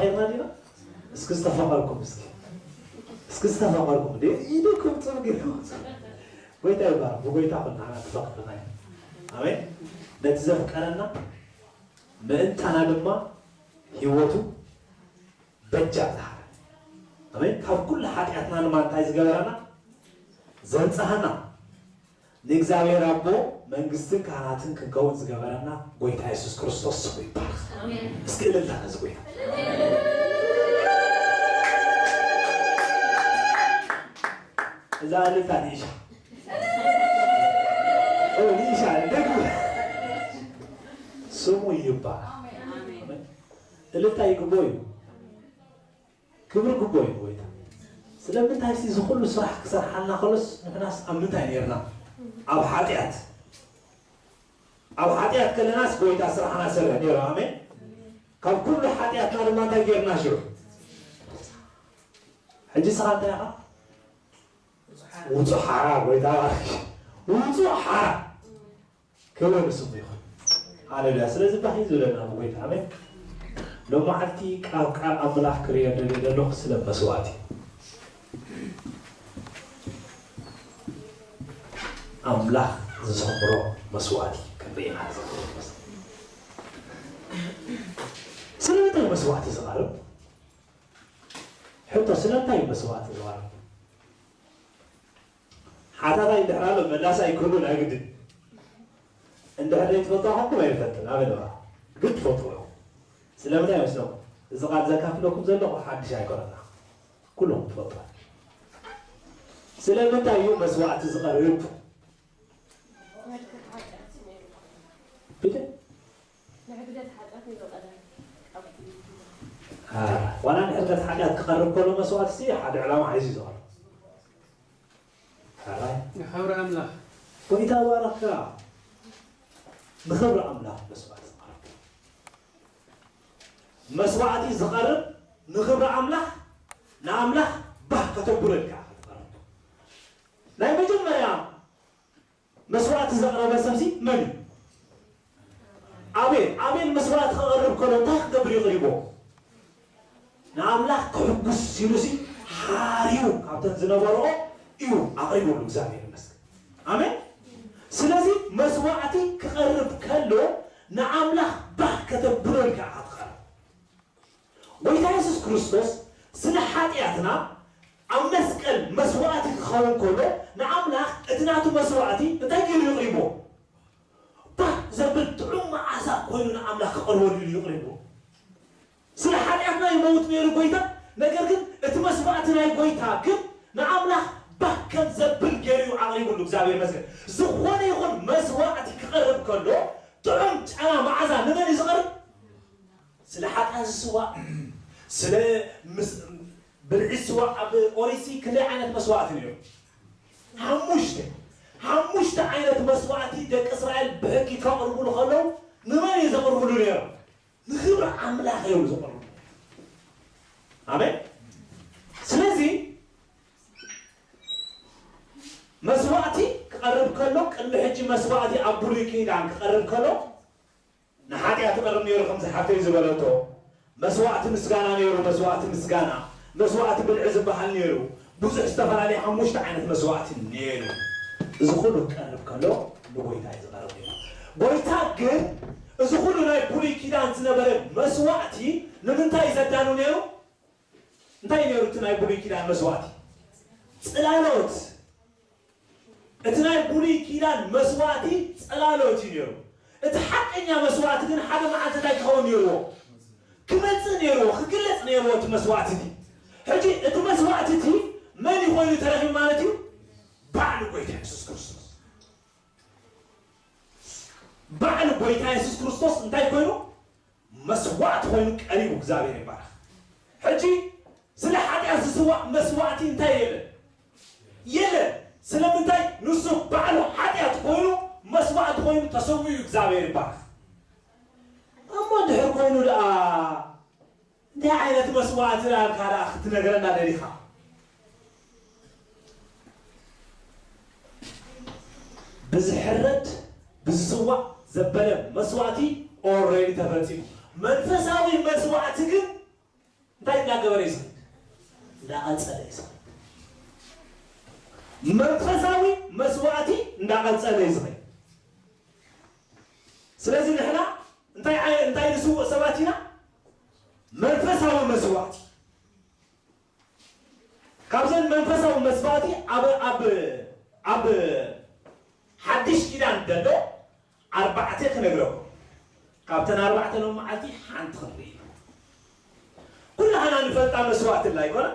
ዲና? እስኪ ዝተፈቐርኩም እስኪ እስኪ ዝተፈቐርኩም ደ ኢደኩም ጽብ ገይርኩም። ጎይታ ይባረክ። ብጎይታ ኩን ንዓና ተፈቅርና ኢና። ኣሜን። ነቲ ዘፍቀረና ምእንታና ድማ ህይወቱ በጃ ዝሃበ። ኣሜን። ካብ ኩሉ ሓጢኣትና ድማ እንታይ ዝገበረና? ዘንጻሃና። ንእግዚኣብሔር ኣቦ መንግስትን ካህናትን ክንከውን ዝገበረና ጎይታ የሱስ ክርስቶስ ስሙ ይባረክ። ኣሜን። እስኪ እልልታ ነዚ ጎይታ። እዛ እልልታ ንእሻ ንእሻ እንደግም። ስሙ ይባረክ። እልልታ ይግቦ እዩ። ክብሪ ግቦ እዩ ጎይታ። ስለምንታይ ሲ እዚ ኩሉ ስራሕ ክሰርሓልና ከሎስ ንሕናስ ኣብ ምንታይ ነርና? ኣብ ሓጢኣት። ኣብ ሓጢኣት ከለናስ ጎይታ ስራሕና ሰርሕ ነይሩ። ኣሜን። ካብ ኩሉ ሓጢኣትና ድማ እንታይ ገርና ሽዑ? ሕጂ ስኻ እንታይ ኢኻ? ውፁ ሓራ ጎይታ። ውፁ ሓራ። ክብሪ ንስሙ ይኹን። ሃሌሉያ። ስለዚ ባህ እዩ ዝብለና ብጎይታ። ኣሜን። ሎማዓልቲ ካብ ቃል ኣምላኽ ክርእዮ ደልየ ዘለኹ ስለ መስዋእቲ። ኣምላኽ ዝሰምሮ መስዋእቲ ክንርኢ ኢና። ስለምንታይ መስዋእቲ ዝቐርብ? ሕቶ፣ ስለምንታይ መስዋእቲ ዝቐርብ? ሓታታይ እንድሕር ኣሎ መላሳ ኣይኮኑን ኣይግድን። እንድሕር ዘይትፈልጡ ኣኹምኩም ኣይፈልጥን ኣበለዋ። ግን ትፈልጥዎ ኢኹም። ስለምንታይ መስለኩም? እዚ ቃል ዘካፍለኩም ዘለኹ ሓድሽ ኣይኮነና። ኩሎም ትፈልጡ። ስለምንታይ እዩ መስዋዕቲ ዝቐርብ? ቢተ? ዋላ ንሕርቀት ሓጢኣት ክቐርብ ከሎ መስዋዕቲ ሓደ ዕላማ ሒዙ እዩ ዝቐርብ። ሕራይ ንኽብሪ ኣምላኽ። ጎይታ ባረኽካ። ንኽብሪ ኣምላኽ መስዋዕቲ ዝቐርብ። መስዋዕቲ ዝቐርብ ንኽብሪ ኣምላኽ፣ ንኣምላኽ ባህ ከተብሎ ኢልካ ክትቐርብ። ናይ መጀመርያ መስዋዕቲ ዘቕረበ ሰብሲ መን እዩ? ኣቤል። ኣቤል መስዋዕቲ ክቐርብ ከሎ እንታይ ክገብር እዩ ቀሪቦ? ንኣምላኽ ክሕጉስ ኢሉሲ ሓርዩ ካብተን ዝነበርኦ እዩ ኣቕሪቡሉ። እግዚኣብሔር ይመስገን። ኣሜን። ስለዚ መስዋዕቲ ክቐርብ ከሎ ንኣምላኽ ባህ ከተብሎ ኢልካ ኢኻ ትቐርብ። ጎይታ የሱስ ክርስቶስ ስለ ሓጢኣትና ኣብ መስቀል መስዋዕቲ ክኸውን ከሎ ንኣምላኽ እቲ ናቱ መስዋዕቲ እንታይ ገይሩ የቕሪቦ? ባህ ዘብል ጥዑም መዓዛ ኮይኑ ንኣምላኽ ክቐርበሉ ኢሉ የቕሪቦ። ስለ ሓጢኣትና ይመውት ነይሩ ጎይታ፣ ነገር ግን እቲ መስዋዕቲ ናይ ጎይታ ግን ንኣምላኽ ባህ ከም ዘብል ገይሩ እዩ ኣቕሪቡሉ። እግዚኣብሔር ይመስገን። ዝኾነ ይኹን መስዋዕቲ ክቐርብ ከሎ ጥዑም ጨና መዓዛ ንመን እዩ ዝቐርብ? ስለ ሓጢኣት ዝስዋእ፣ ስለ ምስ-፣ ብልዒ ዝስዋእ ኣብ ኦሪትሲ ክንደይ ዓይነት መስዋዕቲ ነይሩ? ሓሙሽተ። ሓሙሽተ ዓይነት መስዋዕቲ ደቂ እስራኤል ብሕጊ ከቕርቡሉ ከለዉ ንመን እዩ ዘቕርቡሉ ነይሮም? ንኽብሪ ኣምላኽ እዮም ዘቕርቡ። ኣሜን። ስለዚ መስዋዕቲ ክቐርብ ከሎ፣ ቅድሚ ሕጂ መስዋዕቲ ኣብ ብሉይ ኪዳን ክቐርብ ከሎ ንሓጢኣት ይቐርብ ነይሩ፣ ከምዚ ሓፍተይ ዝበለቶ መስዋዕቲ ምስጋና ነይሩ፣ መስዋዕቲ ምስጋና፣ መስዋዕቲ ብልዒ ዝበሃል ነይሩ። ብዙሕ ዝተፈላለየ ሓሙሽተ ዓይነት መስዋዕቲ ነይሩ። እዚ ኩሉ ክቀርብ ከሎ ንጎይታ እዩ ዝቐርብ ነይሩ። ጎይታ ግን እዚ ኩሉ ናይ ብሉይ ኪዳን ዝነበረ መስዋዕቲ ንምንታይ እዩ ዘዳሉ ነይሩ? እንታይ ነይሩ እቲ ናይ ብሉይ ኪዳን መስዋዕቲ? ጽላሎት። እቲ ናይ ብሉይ ኪዳን መስዋዕቲ ጽላሎት እዩ ነይሩ። እቲ ሓቀኛ መስዋዕቲ ግን ሓደ መዓልቲ እንታይ ክኸውን ነይርዎ? ክመጽእ ነይርዎ፣ ክግለጽ ነይርዎ እቲ መስዋዕቲ እቲ። ሕጂ እቲ መስዋዕቲ እቲ መን እዩ ኮይኑ ተረኺቡ ማለት እዩ? ባዕሉ ጎይታ የሱስ ክርስቶስ። ባዕሉ ጎይታ የሱስ ክርስቶስ እንታይ ኮይኑ? መስዋዕቲ ኮይኑ ቀሪቡ። እግዚኣብሔር ይባረኽ። ሕጂ ስለ ሓጢኣት ዝስዋእ መስዋዕቲ እንታይ የለን? የለን። ስለምንታይ? ንሱ ባዕሉ ሓጢኣት ኮይኑ መስዋዕቲ ኮይኑ ተሰዊኡ እዩ። እግዚኣብሔር ይባረኽ። እሞ ድሕር ኮይኑ ደኣ እንታይ ዓይነት መስዋዕቲ ደኣ ካልኣ ክትነግረና ደሊኻ? ብዝሕረድ ብዝስዋእ ዘበለ መስዋዕቲ ኦልሬዲ ተፈጺሙ። መንፈሳዊ መስዋዕቲ ግን እንታይ እንዳገበረ እዩ ዝኸይድ? እንዳቐጸለ እዩ ዝኸይድ። መንፈሳዊ መስዋዕቲ እንዳቐጸለ እዩ ዝኸይድ። ስለዚ ንሕና እንታይ ኣይ- እንታይ ንስውእ ሰባት ኢና? መንፈሳዊ መስዋዕቲ። ካብዘን መንፈሳዊ መስዋዕቲ ኣብ ኣብ ኣብ ሓድሽ ኪዳን ዘሎ ኣርባዕተ ክነግረኩም። ካብተን ኣርባዕተ ሎም መዓልቲ ሓንቲ ክንርኢ ኢና። ኩላህና ንፈልጣ መስዋዕቲ ኣላ ኣይኮነ?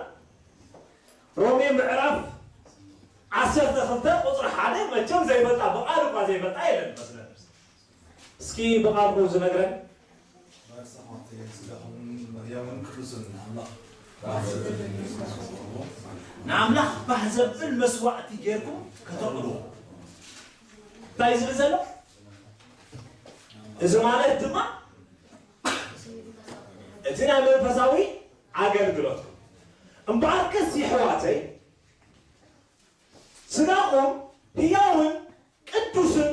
ሮሜ ምዕራፍ ዓሰርተ ክልተ ቁፅሪ ሓደ መቸም ዘይፈልጣ፣ ብቓል እኳ ዘይፈልጣ የለን መስለኒ። እስኪ ብቓልኩም ዝነግረን። ንኣምላኽ ባህ ዘብል መስዋዕቲ ጌርኩም ከተቕርቡ። እንታይ ዝብል ዘሎ? እዚ ማለት ድማ እቲ ናይ መንፈሳዊ ኣገልግሎትኩም። እምበኣርከስ የሕዋተይ፣ ስጋኹም ህያውን ቅዱስን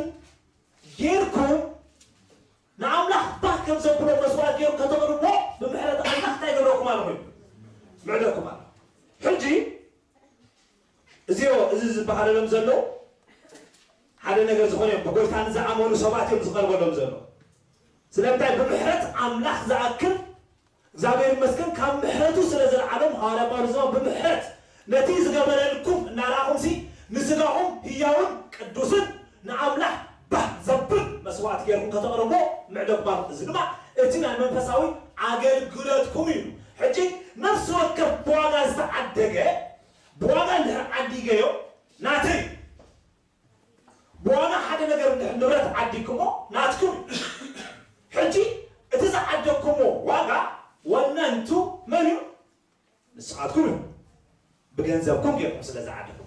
ጌርኩም ንኣምላኽ ባህ ከም ዘብሎ መስዋዕት ጌርኩም ከተቕርብዎ ብምሕረት ኣምላኽ እንታይ ገብረኩም ኣሎ ኮይኑ? ምዕደኩም ኣሎ። ሕጂ እዚኦ እዚ ዝበሃለሎም ዘለዉ ሓደ ነገር ዝኾነ እዮም። ብጎይታ ንዝኣመኑ ሰባት እዮም ዝቐርበሎም ዘሎ። ስለምንታይ? ብምሕረት ኣምላኽ ዝኣክል እግዚኣብሔር ይመስገን ካብ ምሕረቱ ስለ ዘልዓሎም፣ ሃዋርያ ጳውሎስ ድማ ብምሕረት ነቲ ዝገበረልኩም እናረኣኹምሲ ንስጋኹም ህያውን ቅዱስን ንኣምላኽ ባህ ዘብል መስዋዕቲ ጌርኩም ከተቕርቦ ምዕደኩም ኣሎ። እዚ ድማ እቲ ናይ መንፈሳዊ ኣገልግሎትኩም እዩ። ሕጂ ነፍሲ ወከፍ ብዋጋ ዝተዓደገ፣ ብዋጋ እንድሕር ዓዲገዮ ናተይ እዩ። ብዋጋ ሓደ ነገር እንድሕር ንብረት ዓዲግኩሞ ናትኩም እዩ። ሕጂ እቲ ዝዓደግኩሞ ዋጋ ወነንቱ መን እዩ? ንስኻትኩም እዩ። ብገንዘብኩም ጌርኩም ስለ ዝዓደግኩሞ።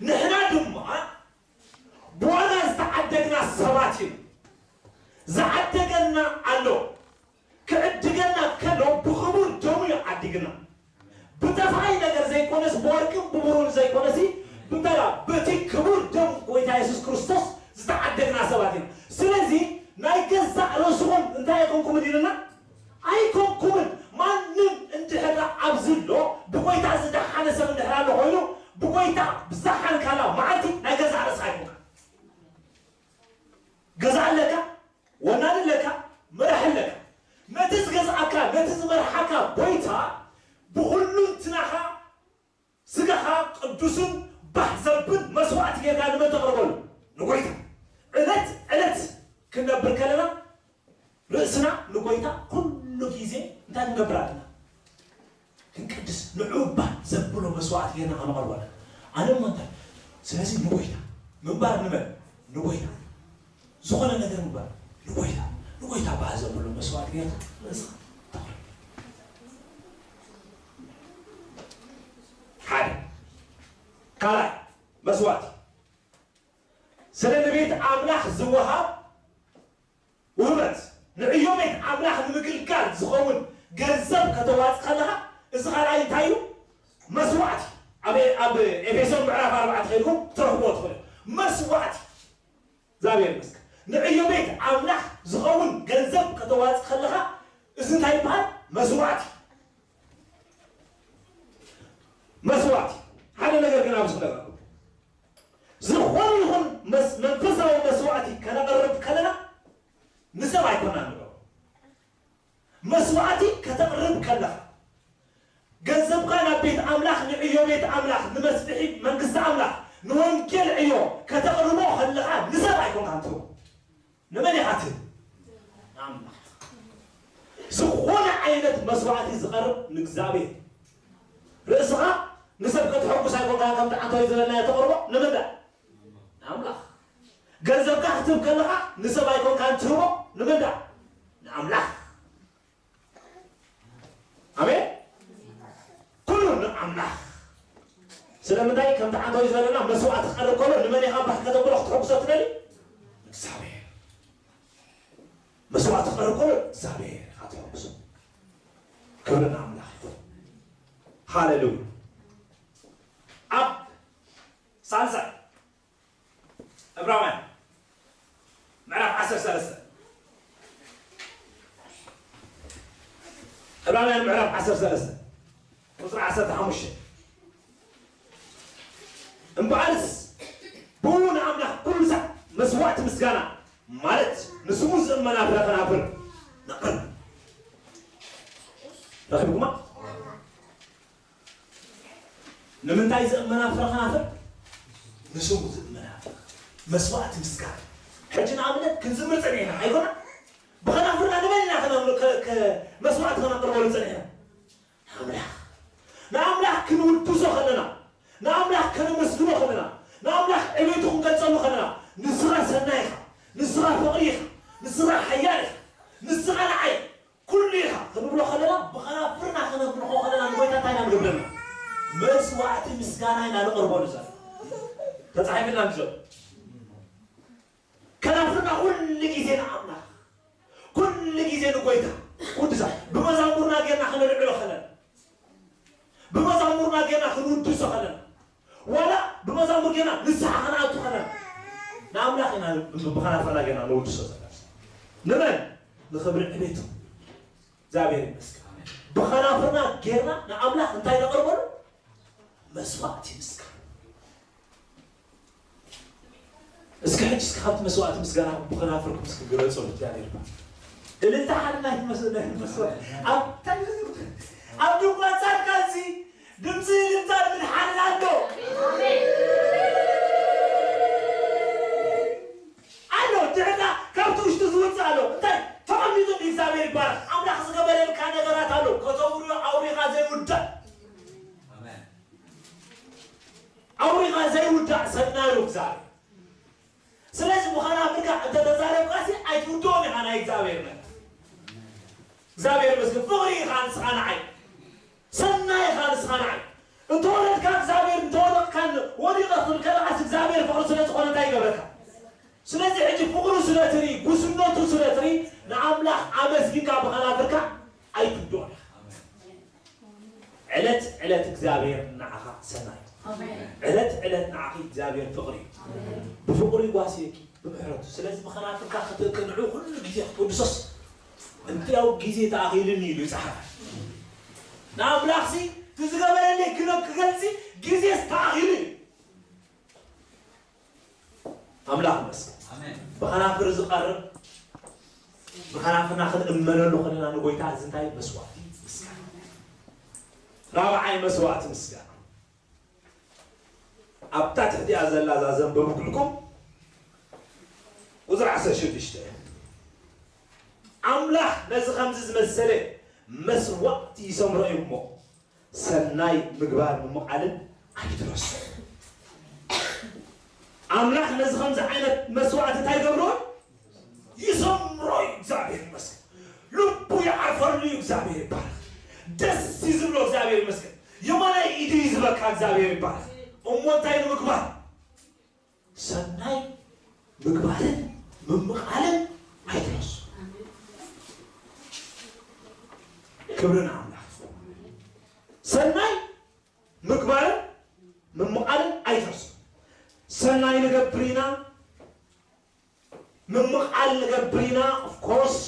ንሕና ድማ ብዋጋ ዝተዓደግና ሰባት ኢና። ዝዓደገና ኣሎ። ክዕድገና ከሎ ብኽቡር ደሙ እዩ ዓዲግና። ብጠፋኢ ነገር ዘይኮነስ፣ ብወርቅን ብብሩርን ዘይኮነሲ፣ ብተራ በቲ ክቡር ደም ጎይታ የሱስ ክርስቶስ ዝተዓደግና ሰባት ኢና። ስለዚ ናይ ገዛእ ርእስኹም እንታይ ኣይኮንኩምን ኢሉና? ኣይኮንኩምን። ማንም እንድሕር ኣብዚ ኣሎ፣ ብጎይታ ዝደሓነ ሰብ እንድሕር ኣሎ ኮይኑ፣ ብጎይታ ብዝደሓንካላ መዓልቲ ናይ ገዛእ ርእስኻ ኣይኮንካ። ገዛ ኣለካ፣ ወናኒ ኣለካ፣ መራሒ ኣለካ። ነቲ ዝገዝኣካ፣ ነቲ ዝመርሓካ ጎይታ ብኹሉ እንትናኻ ስጋኻ ቅዱስን ባህ ዘብል መስዋዕቲ ጌርካ ንመን ተቕርበሉ? ንጎይታ። ዕለት ዕለት ክንነብር ከለና ርእስና ንጎይታ ኩሉ ግዜ እንታይ ክንገብር ኣለና? ክንቅድስ፣ ንዑ ባህ ዘብሎ መስዋዕቲ ጌርና ከነቕርቦ ኣለና። ኣነ እሞ እንታይ? ስለዚ ንጎይታ ምንባር ንመን? ንጎይታ። ዝኾነ ነገር ምንባር ንጎይታ። ንጎይታ ባህ ዘብሎ መስዋዕቲ ጌርካ ርእስኻ ተቕርብ። ሓደ። ካልኣይ መስዋዕቲ። ስለ ንቤት ኣምላኽ ዝወሃብ ውህበት፣ ንዕዮ ቤት ኣምላኽ ንምግልጋል ዝኸውን ገንዘብ ከተዋጽእ ከለኻ፣ እዚ ካልኣይ እንታይ እዩ? መስዋዕቲ። ኣብ፣ ኣብ ኤፌሶን ምዕራፍ ኣርባዕተ ከይድኩም ትረኽብዎ ትኽእሉ። መስዋዕቲ። እግዚኣብሔር ይመስገን። ንዕዮ ቤት ኣምላኽ ዝኸውን ገንዘብ ከተዋጽእ ከለኻ፣ እዚ እንታይ ይበሃል? መስዋዕቲ። መስዋዕቲ። ሓደ ነገር ግን ኣብዚ ክነግረኩም። ዝኾነ ይኹን መስ-፣ መንፈሳዊ መስዋዕቲ ከነቕርብ ከለና ንሰብ ኣይኮናን ንገብሮ። መስዋዕቲ ከተቕርብ ከለኻ፣ ገንዘብካ ናብ ቤት ኣምላኽ፣ ንዕዮ ቤት ኣምላኽ፣ ንመስፍሒ መንግስቲ ኣምላኽ፣ ንወንጌል ዕዮ ከተቕርቦ ከለኻ ንሰብ ኣይኮንካን ትህቦ። ንመን ኢኻ ትህብ? ንኣምላኽ። ዝኾነ ዓይነት መስዋዕቲ ዝቐርብ ንእግዚኣብሔር። ርእስኻ ንሰብ ከተሐጉስ ኣይኮንካን፣ ከምቲ ዓንተወይ ዝበልናዮ ተቕርቦ። ንመን ደኣ? ንኣምላኽ። ገንዘብካ ክትህብ ከለኻ ንሰብ ኣይኮንካን ትህቦ። ንመን ደኣ? ንኣምላኽ። ኣሜን። ኩሉ ንኣምላኽ። ስለምንታይ? ከምቲ ዓንተወይ ዝበለና መስዋዕቲ ክቐርብ ከሎ ንመን ኢኻ ባህ ከተብሎ ክትሕጉሶ ትደሊ? እግዚኣብሔር። መስዋዕቲ ክቐርብ ከሎ እግዚኣብሔር ኢኻ ተሕጉሶ። ክብሪ ንኣምላኽ ይኹን። ሃሌሉያ። ኣብ ሳልሳይ ዕብራውያን ምዕራፍ ዓሰርተ ሰለስተ። ዕብራውያን ምዕራፍ ዓሰርተ ሰለስተ። ቁፅሪ ዓሰርተ ሓሙሽተ። እምበኣርስ ብኡ ንኣምላኽ ኩሉ ሳዕ መስዋእቲ ምስጋና፣ ማለት ንስሙ ዝእመና ፍረ ከናፍር ነቕርብ። ረኺብኩማ? ንምንታይ ዝእመና ፍረ ከናፍር? ንስሙ ዝእመና ፍረ። መስዋእቲ ምስጋና። ሕጂ ንኣብነት ክንዝምር ጸኒሕና ኣይኮና? ብኸናፍርና ንመን ኢና ከነምልኽ፣ ከ-፣ ከ-፣ መስዋእቲ ከነቕርበሉ ጸኒሕና? ንኣምላኽ። ንኣምላኽ ክንውድሶ ከለና፣ ንኣምላኽ ከነመስግኖ ከለና፣ ንኣምላኽ ዕቤቱ ክንገልጸሉ ከለና፣ ንስኻ ሰናይ ኢኻ፣ ንስኻ ፍቕሪ ኢኻ፣ ንስኻ ሓያል ኢኻ፣ ንስኻ ንዓይ ኩሉ ኢኻ ክንብሎ ከለና፣ ብኸናፍርና ከነምልኾ ከለና ንጎይታ እንታይ ኢና ንገብረና? መስዋዕቲ ምስጋና ኢና ንቕርበሉ ዘለና። ተጻሒፍልና ኣሎ። ከናፍርና ኩሉ ግዜ ንኣምላኽ፣ ኩሉ ግዜ ንጎይታ። ቅዱሳን፣ ብመዛሙርና ጌርና ከነልዕሎ ከለና፣ ብመዛሙርና ጌርና ክንውድሶ ከለና፣ ዋላ ብመዛሙር ጌርና ንስሓ ክንኣቱ ከለና፣ ንኣምላኽ ኢና ብኸናፍርና ጌርና ንውድሶ ዘለና። ንመን? ንኽብሪ ዕቤቱ። እግዚኣብሔር ይመስገን። ብኸናፍርና ጌርና ንኣምላኽ እንታይ ነቕርበሉ? መስዋዕቲ ምስጋና። እስኪ ሕጂ እስኪ ካብቲ መስዋዕቲ ምስጋና ብኸናፍርኩም እስኪ ግለጹ። እግዚኣብሔር ይባርክ። እልልታ ሓደ ናይ መስ-፣ ናይ መስዋዕቲ። ኣብ፣ ኣብ ድንኳን ጻድቃንሲ ድምፂ እልልታ ምድሓንን ኣሎ። ኣሎ፣ ድሕና ካብቲ ውሽጢ ዝወፅእ ኣሎ። እንታይ? ተቐሚጡ እግዚኣብሔር ይባረክ። ኣምላኽ ዝገበረልካ ነገራት ኣሎ። ከተውርዮ ኣውሪኻ ዘይውዳእ። ኣሜን። ኣውሪኻ ዘይውዳእ ሰናዩ እግዚኣብሔር። ስለዚ ብኸናፍርካ እንተተዛረብካሲ ኣይትውድኦን ኢኻ ናይ እግዚኣብሔር ነገር። እግዚኣብሔር ይመስገን። ፍቕሪ ኢኻ ንስኻ ንዓይ። ሰናይ ኢኻ ንስኻ ንዓይ። እንተወረድካ እግዚኣብሔር፣ እንተወደቕካን ወዲቐ ክብል ከለኻስ እግዚኣብሔር ፍቕሪ ስለ ዝኾነ እንታይ ይገብረካ? ስለዚ ሕጂ ፍቕሩ ስለ ትርኢ፣ ጉስነቱ ስለ ትርኢ፣ ንኣምላኽ ኣመስጊንካ ብኸናፍርካ ኣይትውድኦን ኢኻ። ዕለት ዕለት እግዚኣብሔር ንዓኻ ሰናይ እዩ። ኣሜን። ዕለት ዕለት ንዓኺ እግዚኣብሔር ፍቕሪ እዩ። ኣሜን። ብፍቕሩ ይጓስየኪ፣ ብምሕረቱ። ስለዚ ብኸናፍርካ ክት-፣ ክንዑ ኩሉ ግዜ ክትውድሶስ፣ "እንቲያው ግዜ ተኣኺሉኒ" ኢሉ ይጸሓፍ። ንኣምላኽሲ እቲ ዝገበረለይ ክነ-፣ ክገልጺ ግዜስ ተኣኺሉ እዩ። ኣምላኽ ይመስገን። ኣሜን። ብኸናፍር ዝቐርብ፣ ብኸናፍርና ክንእመነሉ ከለና ንጎይታ እዚ እንታይ? መስዋዕቲ ምስጋና። ራብዓይ መስዋዕቲ ምስጋና። ኣብታ ትሕቲኣ ዘላ እዛ ዘንበብኩልኩም ቁጽሪ ዓሰርተ ሽዱሽተ፣ ኣምላኽ ነዚ ከምዚ ዝመሰለ መስዋዕቲ ይሰምሮ እዩ እሞ፣ ሰናይ ምግባር ምምቓልን ኣይትረስዑ። ኣምላኽ ነዚ ከምዚ ዓይነት መስዋዕቲ እንታይ ይገብሮ? ይሰምሮ እዩ። እግዚኣብሔር ይመስገን። ልቡ ይዓርፈሉ እዩ። እግዚኣብሔር ይባረክ። ደስ እዩ ዝብሎ። እግዚኣብሔር ይመስገን። የማናይ ኢዱ እዩ ዝበካ። እግዚኣብሔር ይባረክ። እሞ እንታይ ንምግባር? ሰናይ ምግባርን ምምቓልን ኣይትረሱ። ክብሪ ንኣምላኽ። ሰናይ ምግባርን ምምቓልን ኣይትረሱ። ሰናይ ንገብር ኢና፣ ምምቓል ንገብር ኢና። Of course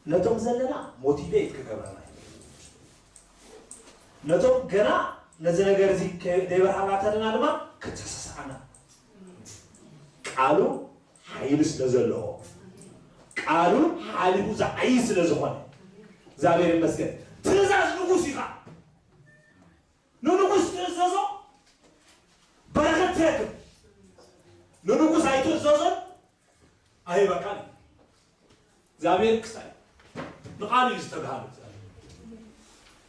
ነቶም ዘለና ሞቲቬት ክገብረና እዩ። ነቶም ገና ነዚ ነገር እዚ ከ-፣ ዘይበርሃና ተለና ድማ ክተሳስዓና። ቃሉ ሓይሊ ስለ ዘለዎ፣ ቃሉ ሓሊፉ ዝዓዪ ስለ ዝኾነ፣ እግዚኣብሔር ይመስገን። ትእዛዝ ንጉስ እዩ ኸዓ። ንንጉስ ትእዘዞ፣ በረኸት ትረክብ። ንንጉስ ኣይትእዘዞን፣ ኣይህበካን እዩ። እግዚኣብሔር ክሳይ ንቃሉ እዩ ዝተግሃሉ።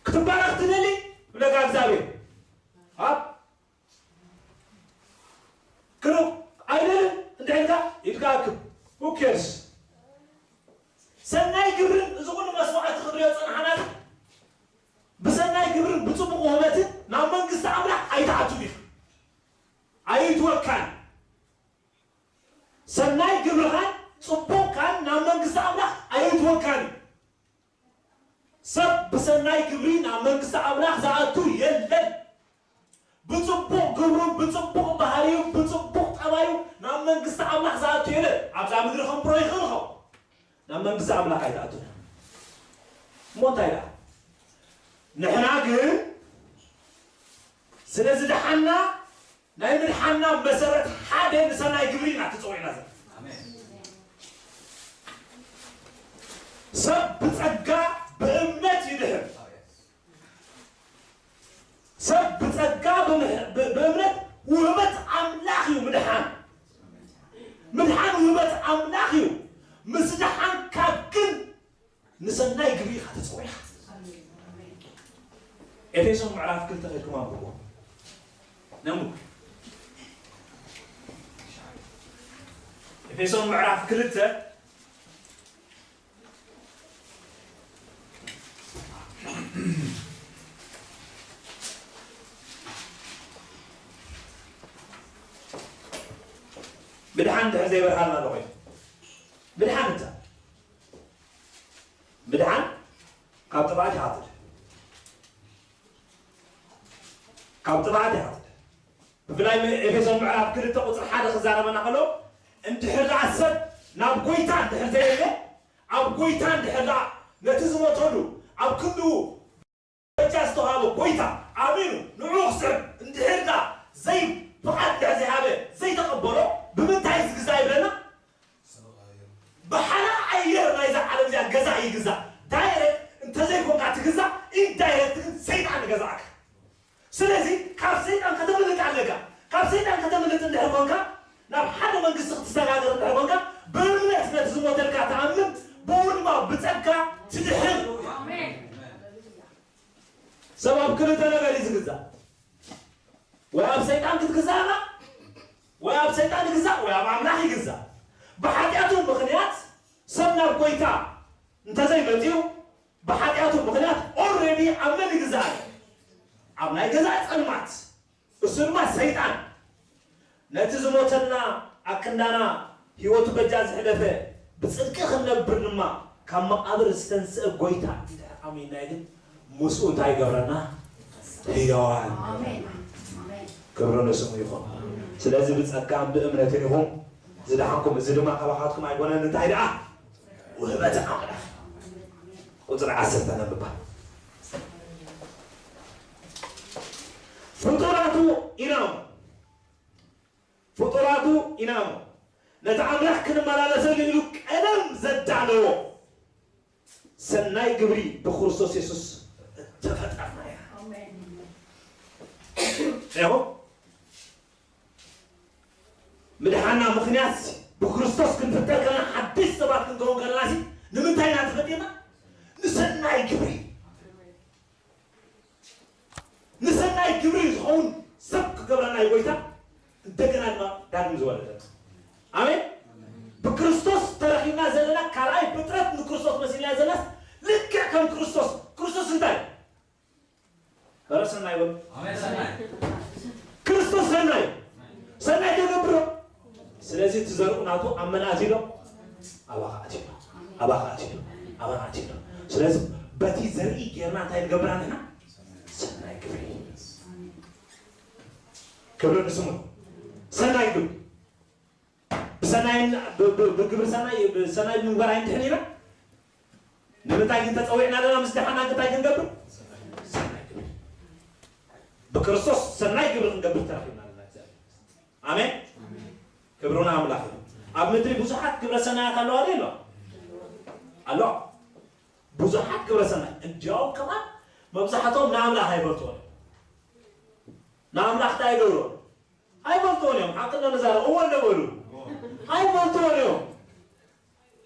ክትባረኽ ትደሊ? ብለካ እግዚኣብሔር። ኣብ ክኑ ኣይደልን እንድሕልካ ኢድካ ኣክብ። Who cares? ሰናይ ግብርን እዚ ኩሉ መስዋዕቲ ክንሪኦ ጸናሕና፣ ብሰናይ ግብርን ብጽቡቕ ውህበትን ናብ መንግስቲ ኣምላኽ ኣይትኣቱን ኢኻ። ኣይትወካን። ሰናይ ግብርኻን ጽቡቕካን ናብ መንግስቲ ኣምላኽ ኣየእትወካን እዩ። ሰብ ብሰናይ ግብሪ ናብ መንግስቲ ኣምላኽ ዝኣቱ የለን። ብጽቡቕ ግብሩ፣ ብጽቡቕ ባህሪኡ፣ ብጽቡቕ ጠባዩ ናብ መንግስቲ ኣምላኽ ዝኣቱ የለን። ኣብዛ ምድሪ ከንብሮ ይኽእል ይኸውን። ናብ መንግስቲ ኣምላኽ ኣይትኣቱን። እሞ እንታይ ደኣ? ንሕና ግን ስለ ዝደሓና፣ ናይ ምድሓንና መሰረት ሓደ ንሰናይ ግብሪ ኢና ተጸዊዕና ዘለና። ኣሜን። ሰብ ብጸጋ ብእምነት ይድሕን። ሰብ ብጸጋ ብምሕ-፣ ብ-፣ ብእምነት ውህበት ኣምላኽ እዩ ምድሓን። ምድሓን ውህበት ኣምላኽ እዩ። ምስ ደሓንካ ግን ንሰናይ ግብሪ ኢኻ ተጸዊዕካ። ኤፌሶን ምዕራፍ ክልተ ከድኩም ኣንብብዎ። ነንብብ። ኤፌሶን ምዕራፍ ክልተ ምድሓን እንድሕር ዘይበርሃልና ኣሎ ኮይኑ፣ ምድሓን እንታይ? ምድሓን ካብ ጥፍኣት ኢኻ ትድሕን። ካብ ጥፍኣት ኢኻ ትድሕን። ብፍላይ ም-፣ ኤፌሶን ምዕራፍ ክልተ ቁጽሪ ሓደ ክዛረበና ከሎ፣ እንድሕር ደኣ ሰብ ናብ ጎይታ እንድሕር ዘየለ፣ ኣብ ጎይታ እንድሕር ደኣ ነቲ ዝሞተሉ ኣብ ክንድኡ በጃ ዝተዋህበ ጎይታ ኣሚኑ ንዕኡ ክስዕብ እንድሕር ደኣ ዘይ-፣ ፍቓድ እንድሕር ዘይሃበ፣ ዘይተቐበሎ፣ ብምንታይ ዝግዛእ ይብለና? ብሓራ ኣየር ናይዛ ዓለም እዚኣ ገዛ ይግዛእ። ዳይሬክት እንተዘይኮንካ ትግዛእ፣ ኢንዳይሬክት ግን ሰይጣን ይገዛእካ። ስለዚ ካብ ሰይጣን ከተምልጥ ኣለካ። ካብ ሰይጣን ከተምልጥ እንድሕር ኮንካ፣ ናብ ሓደ መንግስቲ ክትሰጋገር እንድሕር ኮንካ፣ ብእምነት ነቲ ዝሞተልካ ትኣምን፣ ብኡ ድማ ብጸጋ ትድሕን። ኣሜን። ሰብ ኣብ ክልተ ነገር እዩ ዝግዛእ። ወይ ኣብ ሰይጣን ክትግዛእ ኢኻ፣ ወይ ኣብ ሰይጣን ይግዛእ፣ ወይ ኣብ ኣምላኽ ይግዛእ። ብሓጢኣቱ ምኽንያት ሰብ ናብ ጎይታ እንተዘይመጺኡ፣ ብሓጢኣቱ ምኽንያት ኦልሬዲ ኣብ መን ይግዛእ? ኣብ ናይ ገዛእ ጸልማት፣ እሱ ድማ ሰይጣን። ነቲ ዝሞተልና ኣክንዳና ህይወቱ በጃ ዝሕለፈ ብጽድቂ ክንነብር ድማ ካብ መቓብር ዝተንስአ ጎይታ እንድሕር ኣሚንና ግን ምስኡ እንታይ ይገብረና? ህያዋን። ኣሜን። ኣሜን። ክብሪ ንስሙ ይኹን። ስለዚ ብጸጋን ብእምነትን ኢኹም ዝደሓንኩም፣ እዚ ድማ ካባኻትኩም ኣይኮነን፣ እንታይ ደኣ? ውህበት ኣምላኽ። ቁጽሪ ዓሰርተ ነንብባ። ፍጡራቱ ኢና እሞ፣ ፍጡራቱ ኢና እሞ፣ ነቲ ኣምላኽ ክንመላለሰሉ ኢሉ ቀደም ዘዳለዎ ሰናይ ግብሪ ብክርስቶስ የሱስ ተፈጠርና ኢና። ኣሜን። ኢኹም? ምድሓና ምኽንያት ብክርስቶስ ክንፍጠር ከለና፣ ሓድሽ ሰባት ክንከውን ከለና ሲ ንምንታይ ኢና ተፈጢርና? ንሰናይ ግብሪ። ንሰናይ ግብሪ ዝኸውን ሰብ ክገብረና እዩ ጎይታ። እንደገና ድማ ዳግም ዝወለደና። ኣሜን። ብክርስቶስ ተረኺብና ዘለና ካልኣይ ፍጥረት ንክርስቶስ መሲልና ዘለናስ ልክዕ ከም ክርስቶስ። ክርስቶስ እንታይ? ኧረ ሰናይ በሉ። ኣሜን፣ ሰናይ። ክርስቶስ ሰናይ። ሰናይ ተገብሮ። ስለዚ እቲ ዘርኡ ናቱ ኣብ መን ኣትዩ ኣሎ? ኣባኻ ኣትዩ ኣሎ። ኣባኻ ኣትዩ ኣሎ። ኣባኻ ኣትዩ ኣሎ። ስለዚ በቲ ዘርኢ ጌርና እንታይ ንገብር ኣለና? ሰናይ ግብሪ። ክብሪ ንስሙ። ሰናይ ግብሪ። ብሰናይን ብ-፣ ብ-፣ ብግብሪ ሰናይ፣ ብሰናይ ብምግባር ኣይንድሕን ኢና። ንምንታይ ግን ተጸዊዕና ኣለና? ምስ ደሓና እንታይ ክንገብር? ሰናይ ግብሪ። ብክርስቶስ ሰናይ ግብሪ ክንገብር ተረኺብና ኣለና እግዚኣብሔር። ኣሜን። ክብሪ ንኣምላኽ ይኹን። ኣብ ምድሪ ብዙሓት ግብረ ሰናያት ኣለዋ ዶ የለዋ? ኣለዋ። ብዙሓት ግብረ ሰናይ። እንዲያውም ከማን መብዛሕትኦም ንኣምላኽ ኣይፈልጥዎን እዮም። ንኣምላኽ እንታይ ይገብርዎ? ኣይፈልጥዎን እዮም። ሓቂ እንዶ ንዛረብ፣ እወ እንዶ በሉ። ኣይፈልጥዎን እዮም።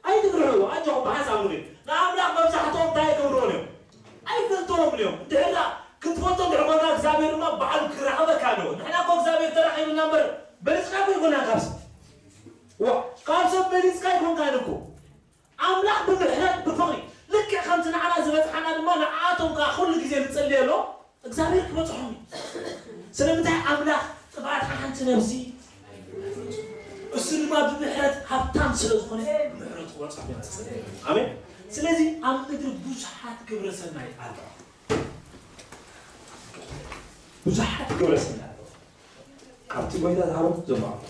ኣይትፍርሑ፣ ኣጆኹም ብሓንሳብ ንሪኦ። ንኣምላኽ መብዛሕትኦም እንታይ ኣይገብርዎን እዮም? ኣይፈልጥዎምን እዮም። እንድሕር ደኣ ክትፈልጦ እንድሕር ኮንካ፣ እግዚኣብሔር ድማ ባዕሉ ክራኸበካ ኣለዎ። ንሕና እኮ እግዚኣብሔር ተራኺብና እምበር፣ በሊጽና እኮ ኣይኮናን ካብ ሰብ። ዋ፣ ካብ ሰብ በሊጽካ ኣይኮንካን እኮ። ኣምላኽ ብምሕረት ብፍቕሪ፣ ልክዕ ከምቲ ንዓና ዝበጽሓና ድማ ንዓኣቶም ከኣ ኩሉ ግዜ ንጽልየሎም። እግዚኣብሔር ክበጽሖም እዩ። ስለምንታይ ኣምላኽ ጥፍኣት ሓንቲ ነብሲ፣ እሱ ድማ ብምሕረት ሃብታም ስለ ዝኾነ ብምሕረቱ ክበጽሖም እዩ። ኣሜን። ስለዚ ኣብ ምድሪ ብዙሓት ግብረ ሰናይ ኣለዋ። ብዙሓት ግብረ ሰናይ ኣለዋ። ካብቲ ጎይታ ዝሃቦም ዘማዕዱ።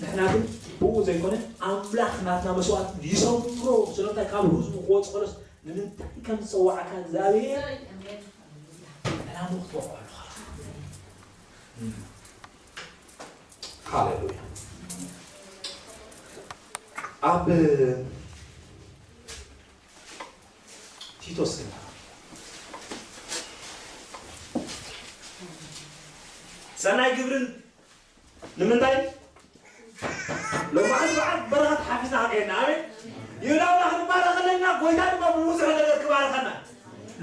ንሕና ግን ብኡ ዘይኮነ ኣምላኽ ናትና መስዋእቲ ይሰምሮ። ስለምንታይ ካብ ህዝቡ ክወጽእ ከሎስ ንምንታይ ከም ዝጸዋዕካ እግዚኣብሔር ዕላማ ክትወቕዖ ኣለኻ። ሃሌሉያ። ኣብ ቲቶስ ሰናይ ግብርን ንምንታይ ሎማዓት በዓል በረኸት ሓፊዝና ክንከይድና? ኣሜን። ይሁዳውና ክንባረኸለና፣ ጎይታ ድማ ብብዙሕ ነገር ክባረኸና።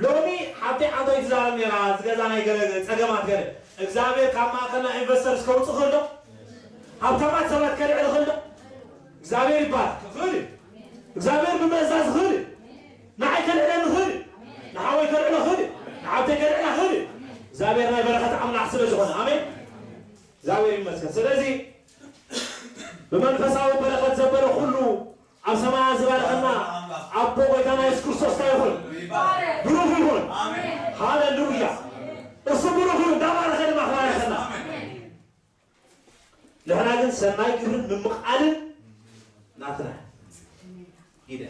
ሎሚ ሓብተይ ዓንቶይ ትዛረብ ነይራ፣ ዝገዛ ናይ ገለ ጸገማት ገለ። እግዚኣብሔር ካብ ማእከልና ኢንቨስተርስ ከውጽእ ከሎ፣ ሃብታማት ሰባት ከልዕል ከሎ፣ እግዚኣብሔር ይባረክ። ክእል እዩ። እግዚኣብሔር ብምእዛዝ ክእል እዩ። ንዓይ ከልዕለኒ ክእል እዩ። ንሓወይ ከልዕሎ ክእል እዩ። ንሓብተይ ከልዕላ ክእል እዩ። እግዚኣብሔር ናይ በረኸት ኣምላኽ ስለ ዝኾነ። ኣሜን። እግዚኣብሔር ይመስገን። ስለዚ ብመንፈሳዊ በረኸት ዘበለ ኩሉ ኣብ ሰማያ ዝባረኸና ኣቦ ጎይታና የሱስ ክርስቶስ እንታይ ይኹን? ብሩኽ ይኹን። ሃሌሉያ። እሱ ብሩኽ ይኹን። እንዳባረኸ ድማ ክባረኸና። ንሕና ግን ሰናይ ግብርን ምምቓልን ናትና። ኢደ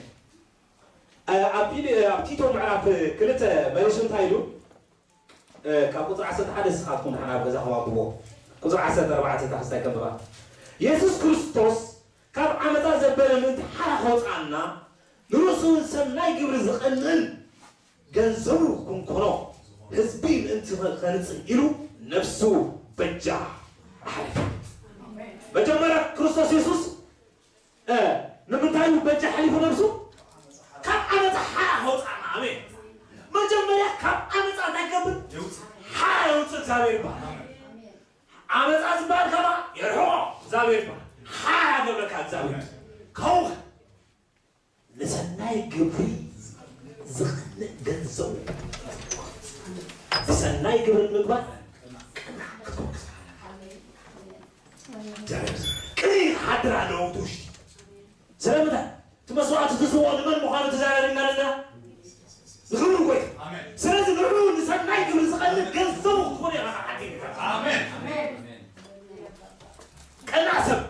ኣብ ፊል ኣብ ቲቶ ምዕራፍ ክልተ መሪሱ እንታይ ኢሉ? ካብ ቁፅሪ ዓሰርተ ሓደ ንስኻትኩም ንሕና ኣብ ገዛኹም ኣንብቦ። ቁፅሪ ዓሰርተ ኣርባዕተ እታ ክስታይ ከንብባ። የሱስ ክርስቶስ ካብ ዓመፃ ዘበለ ምእንቲ ሓራ ከውፅኣና ንርእሱ እውን ሰናይ ግብሪ ዝቐንእን ገንዘቡ ክንኮኖ ህዝቢ ምእንቲ ኸንፅእ ኢሉ ነፍሱ በጃ ኣሕሊፉ። መጀመርያ ክርስቶስ የሱስ ንምንታይ እዩ በጃ ሓሊፉ ነብሱ? ካብ ዓመፃ ሓራ ከውፃና። ኣሜን። መጀመርያ ካብ ዓመፃ እንታይ ገብር? ሓራ የውፅእ እግዚኣብሔር ይባሃል። ዓመፃ ዝበሃል ከማ የርሕቆ እግዚኣብሔር ይባሃል። ሓራ ገብረካ እግዚኣብሔር ከውኸ ንሰናይ ግብሪ ዝቐንእ ገንዘቡ ብሰናይ ግብሪ ምግባር ቅና ክትወቅስ። ቅሪ ሓድር ኣለዎ እቲ ውሽጢ። ስለምንታይ? እቲ መስዋዕቲ ትስውኦ ንመን ምዃኑ ተዘራሪብና ኣለና? ንኽብሪ ጎይታ። ስለዚ ንዕኡ ንሰናይ ግብሪ ዝቐንእ ገንዘቡ ክትኮኑ ኢኻ ዓዲ። ኣሜን። ቀና ሰብ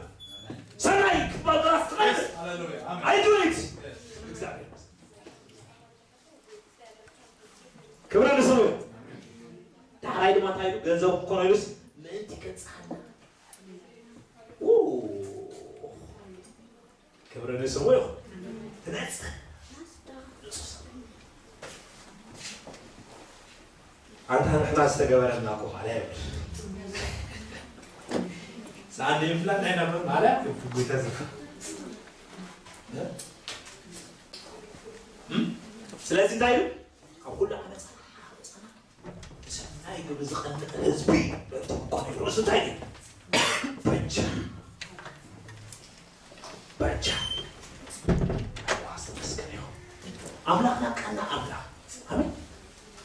ሰናይ ክባል ጥራስ ትቐንእ። ሃሌሉያ። ኣሜን። ኣይትውሪት። እግዚኣብሔር። ክብሪ ንስሙ። ዳሕራይ ድማ እንታይ ኢሉ? ገንዘብ ክኮኖ ኢሉስ ምእንቲ ከንጽሃና። ኡ። ክብሪ ንስሙ ይኹን። ትነጽህ። ኣንታ ንሕና ዝተገበረልና እኮ ማለት እዩ። ሳንዴ ይፍላ ናይ ነበር ማለት እዩ። ጉታ ዝፋ። እ? እም? ስለዚ እንታይ እዩ? ካብ ኩሉ ዓመፃ ሰናይ ግብሪ ዝቐንእ ህዝቢ በቲ ኮነ ርእሱ እንታይ እዩ? በጃ። በጃ። ኣምላኽ ዝተመስገነ ይኹን። ኣምላኽና ቀና ኣምላኽ። ኣሜን።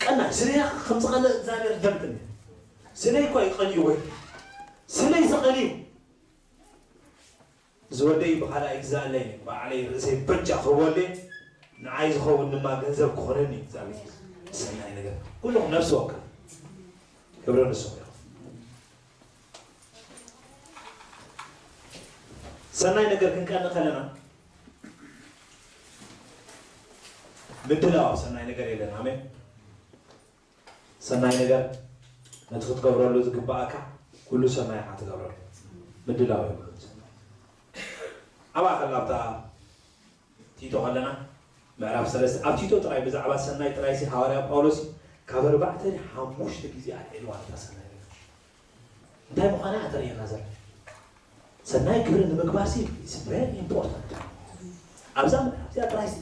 ቀና። ስለያ ከም ዝቐንእ እግዚኣብሔር ደምጥን። ስለይ እኮ እዩ ቀንዩ ወይ? ስለይ ዝቐንዩ። ዝወደይ ብኻልኣይ ግዛእለይ፣ ባዕለይ ርእሰይ በጃ ክህቦ እየ፣ ንዓይ ዝኸውን ድማ ገንዘብ ክኾነኒ እግዚኣብሔር። ሰናይ ነገር። ኩልኹም ነፍሲ ወከፍ። ክብሪ ንስሙ ይኹን። ሰናይ ነገር ክንቀንእ ከለና፣ ምድላው ኣብ ሰናይ ነገር የለን። ኣሜን። ሰናይ ነገር ነቲ ክትገብረሉ ዝግባኣካ ኩሉ ሰናይ ኢኻ ትገብረሉ። ምድላው የብሉን ሰናይ። ኣብኣ ከላ ኣብታ ቲቶ ከለና ምዕራፍ ሰለስተ ኣብ ቲቶ ጥራይ ብዛዕባ ሰናይ ጥራይሲ ሃዋርያ ጳውሎስ ካብ ኣርባዕተ ሓሙሽተ ግዜ ኣልዒልዋ ነታ ሰናይ ነገር። እንታይ ምዃና እያ ተርእየና ዘላ። ሰናይ ግብሪ ንምግባር ሲ is very important። ኣብዛ ምዕራፍ እዚኣ ጥራይ ሲ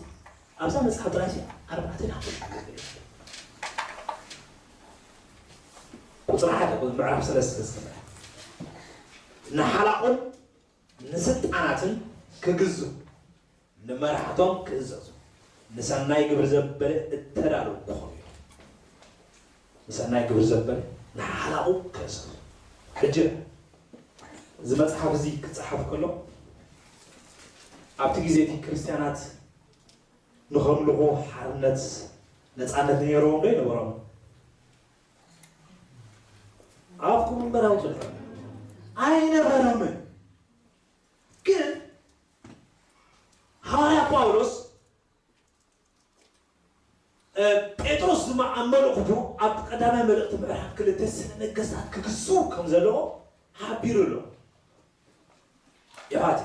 ኣብዛ መጽሓፍ ጥራይ ሲ ኣርባዕተ ሓሙሽተ ቁጽሪ ሓደ ቁጽሪ ምዕራፍ ሰለስተ ዝትምዕራፍ ንሓላቑን ንስልጣናትን ክግዙ ንመራሕቶም ክእዘዙ ንሰናይ ግብሪ ዘበለ እተዳለዉ ክኾኑ እዮም። ንሰናይ ግብሪ ዘበለ ንሓላቑ ክእዘዙ። ሕጂ እዚ መጽሓፍ እዚ ክጸሓፍ ከሎ ኣብቲ ግዜ እቲ ክርስትያናት ንኸምልኹ ሓርነት ነጻነት ነይርዎም ዶ ኣይነበሮም? ኣፍኩም እምበር ኣውጡ ኣይነበሮምን። ግን ሃዋርያ ጳውሎስ ኣብ መልእኽቱ ኣብ ቀዳማይ መልእኽቲ ምዕራፍ ክልተ ስለ ነገስታት ክግዝኡ ከም ዘለዎ ሓቢሩ ኣሎ። ይሓት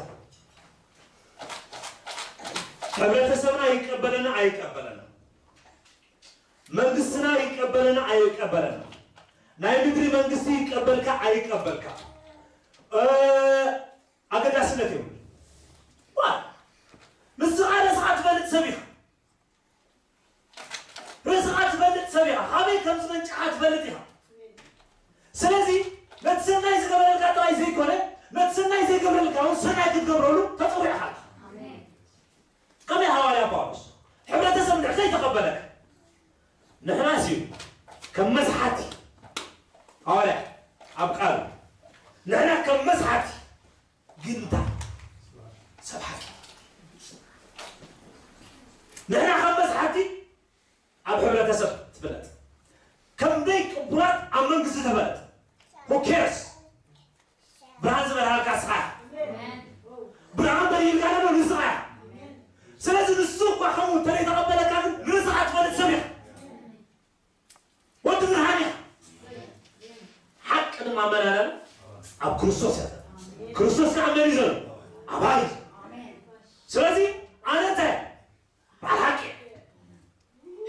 ሕብረተሰብና ይቀበለና ኣይቀበለና፣ መንግስትና ይቀበለና ኣይቀበለና፣ ናይ ምድሪ መንግስቲ ይቀበልካ ኣይቀበልካ፣ እ፣ ኣገዳስነት የብሉ። ዋ፣ ንስኻ ርእስኻ ትፈልጥ ሰብ ኢኻ። ርእስኻ ትፈልጥ ሰብ ኢኻ። ካበይ ከም ዝመንጨኻ ትፈልጥ ኢኻ። ስለዚ ነቲ ሰናይ ዝገበረልካ ጥራይ ዘይኮነ፣ ነቲ ሰናይ ዘይገብረልካ እውን ሰናይ ክትገብረሉ ተጸዊዕካ ኣለኻ። ከመይ ሃዋርያ ጳውሎስ ሕብረተሰብ እንድሕር ዘይተቐበለካ፣ ንሕናስ እዩ ከም መስሓቲ፣ ሃዋርያ ኣብ ቃሉ፣ ንሕና ከም መስሓቲ፣ ግን እንታይ? ሰብ ሓቂ። ንሕና ከም መስሓቲ ኣብ ሕብረተሰብ ትፍለጥ፣ ከም ደይ ቅቡራት ኣብ መንግስቲ ተፈለጥ። Who cares? ብርሃን ዝበርሃልካ ንስኻ ኢኻ። ብርሃን በሪህልካ ድማ ንስኻ ኢኻ። ስለዚ ንሱ እኳ ከምኡ እንተዘይተቐበለካ ግን ንስኻ ትፈልጥ ሰብ ኢኻ። ወዲ ብርሃን ኢኻ። ሓቂ ድማ መን ኣለ? ኣብ ክርስቶስ እያ። ክርስቶስ ከዓ መን እዩ ዘሎ? ኣባይ እዩ። ስለዚ ኣነ እንታይ? በዓል ሓቂ እየ።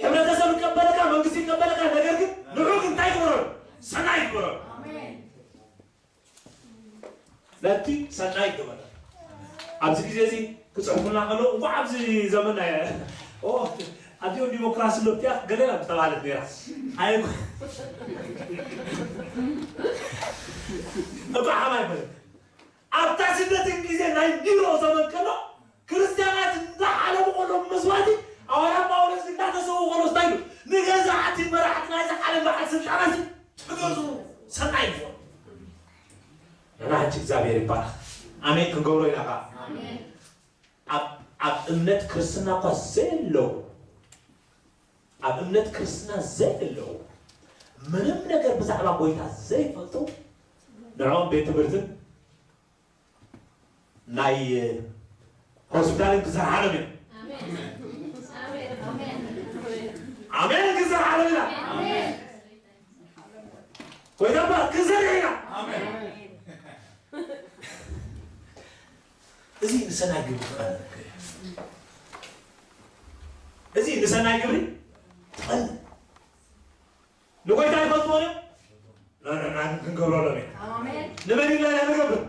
ሕብረተሰብ ይቀበለካ፣ መንግስቲ ይቀበለካ፣ ነገር ግን ንዑ ግን እንታይ ይግበረሉ? ሰናይ ይግበረሉ። ነቲ ሰናይ ይግበረሉ። ኣብዚ ግዜ እዚ ክጽሕፉና ከለዉ፣ እንኳዕ ኣብዚ ዘመን ኣየ-፣ ኦ፣ ኣዲኦም ዲሞክራሲ ኣሎ እቲኣ ገለ እያ ምተባህለት ነይራ። ኣየ-፣ እንኳዕ ሓማይ በለ። ኣብታ ስደትን ግዜ ናይ ኒሮ ዘመን ከሎ፣ ክርስትያናት እንዳሓለፉ ከሎ መስዋዕቲ፣ ሃዋርያ ጳውሎስ ግን እንዳተሰዉ ከሎ እንታይ ኢሉ? "ንገዛእቲ መራሕቲ ናይዚ ዓለም በዓል ስልጣናት ተገዙ፣ ሰናይ ይኹን." ንሕና ሕጂ እግዚኣብሔር ይባረኽ። ኣሜን ክንገብሮ ኢና ኸዓ። ኣሜን። ኣብ፣ ኣብ እምነት ክርስትና እኳ ዘየለዉ፣ ኣብ እምነት ክርስትና ዘየለዉ፣ ምንም ነገር ብዛዕባ ጎይታ ዘይፈልጡ፣ ንዕኦም ቤት ትምህርትን ናይ ሆስፒታልን ክሰርሓሎም እዮም። ኣሜን። ኣሜን። ኣሜን። ኣሜን ክሰርሓሎም ኢና። ኣሜን። ጎይታ እባ ክንሰርሕ ኢና። ኣሜን። እዚ ንሰናይ ግብሪ ትቐንእ። እዚ ንሰናይ ግብሪ ትቐንእ። ንጎይታ ይፈልጥዎ እዮም። ንሕና ግን ክንገብረሎም ኢና። ኣሜን። ንመን ኢልና ኢና ንገብር?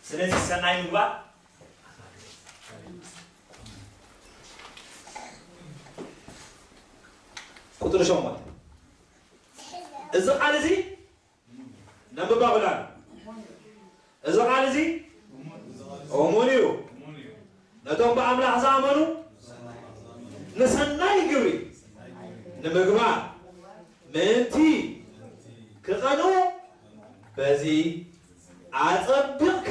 ስለዚ ሰናይ ምግባር ቁጽሪ ሸሞንተ። እዚ ቃል እዚ ነንብባ ብላን። እዚ ቃል እዚ እሙን እዩ። ነቶም ብኣምላኽ ዝኣመኑ ንሰናይ ግብሪ ንምግባር ምእንቲ ክቐንኡ በዚ ኣጸቢቕካ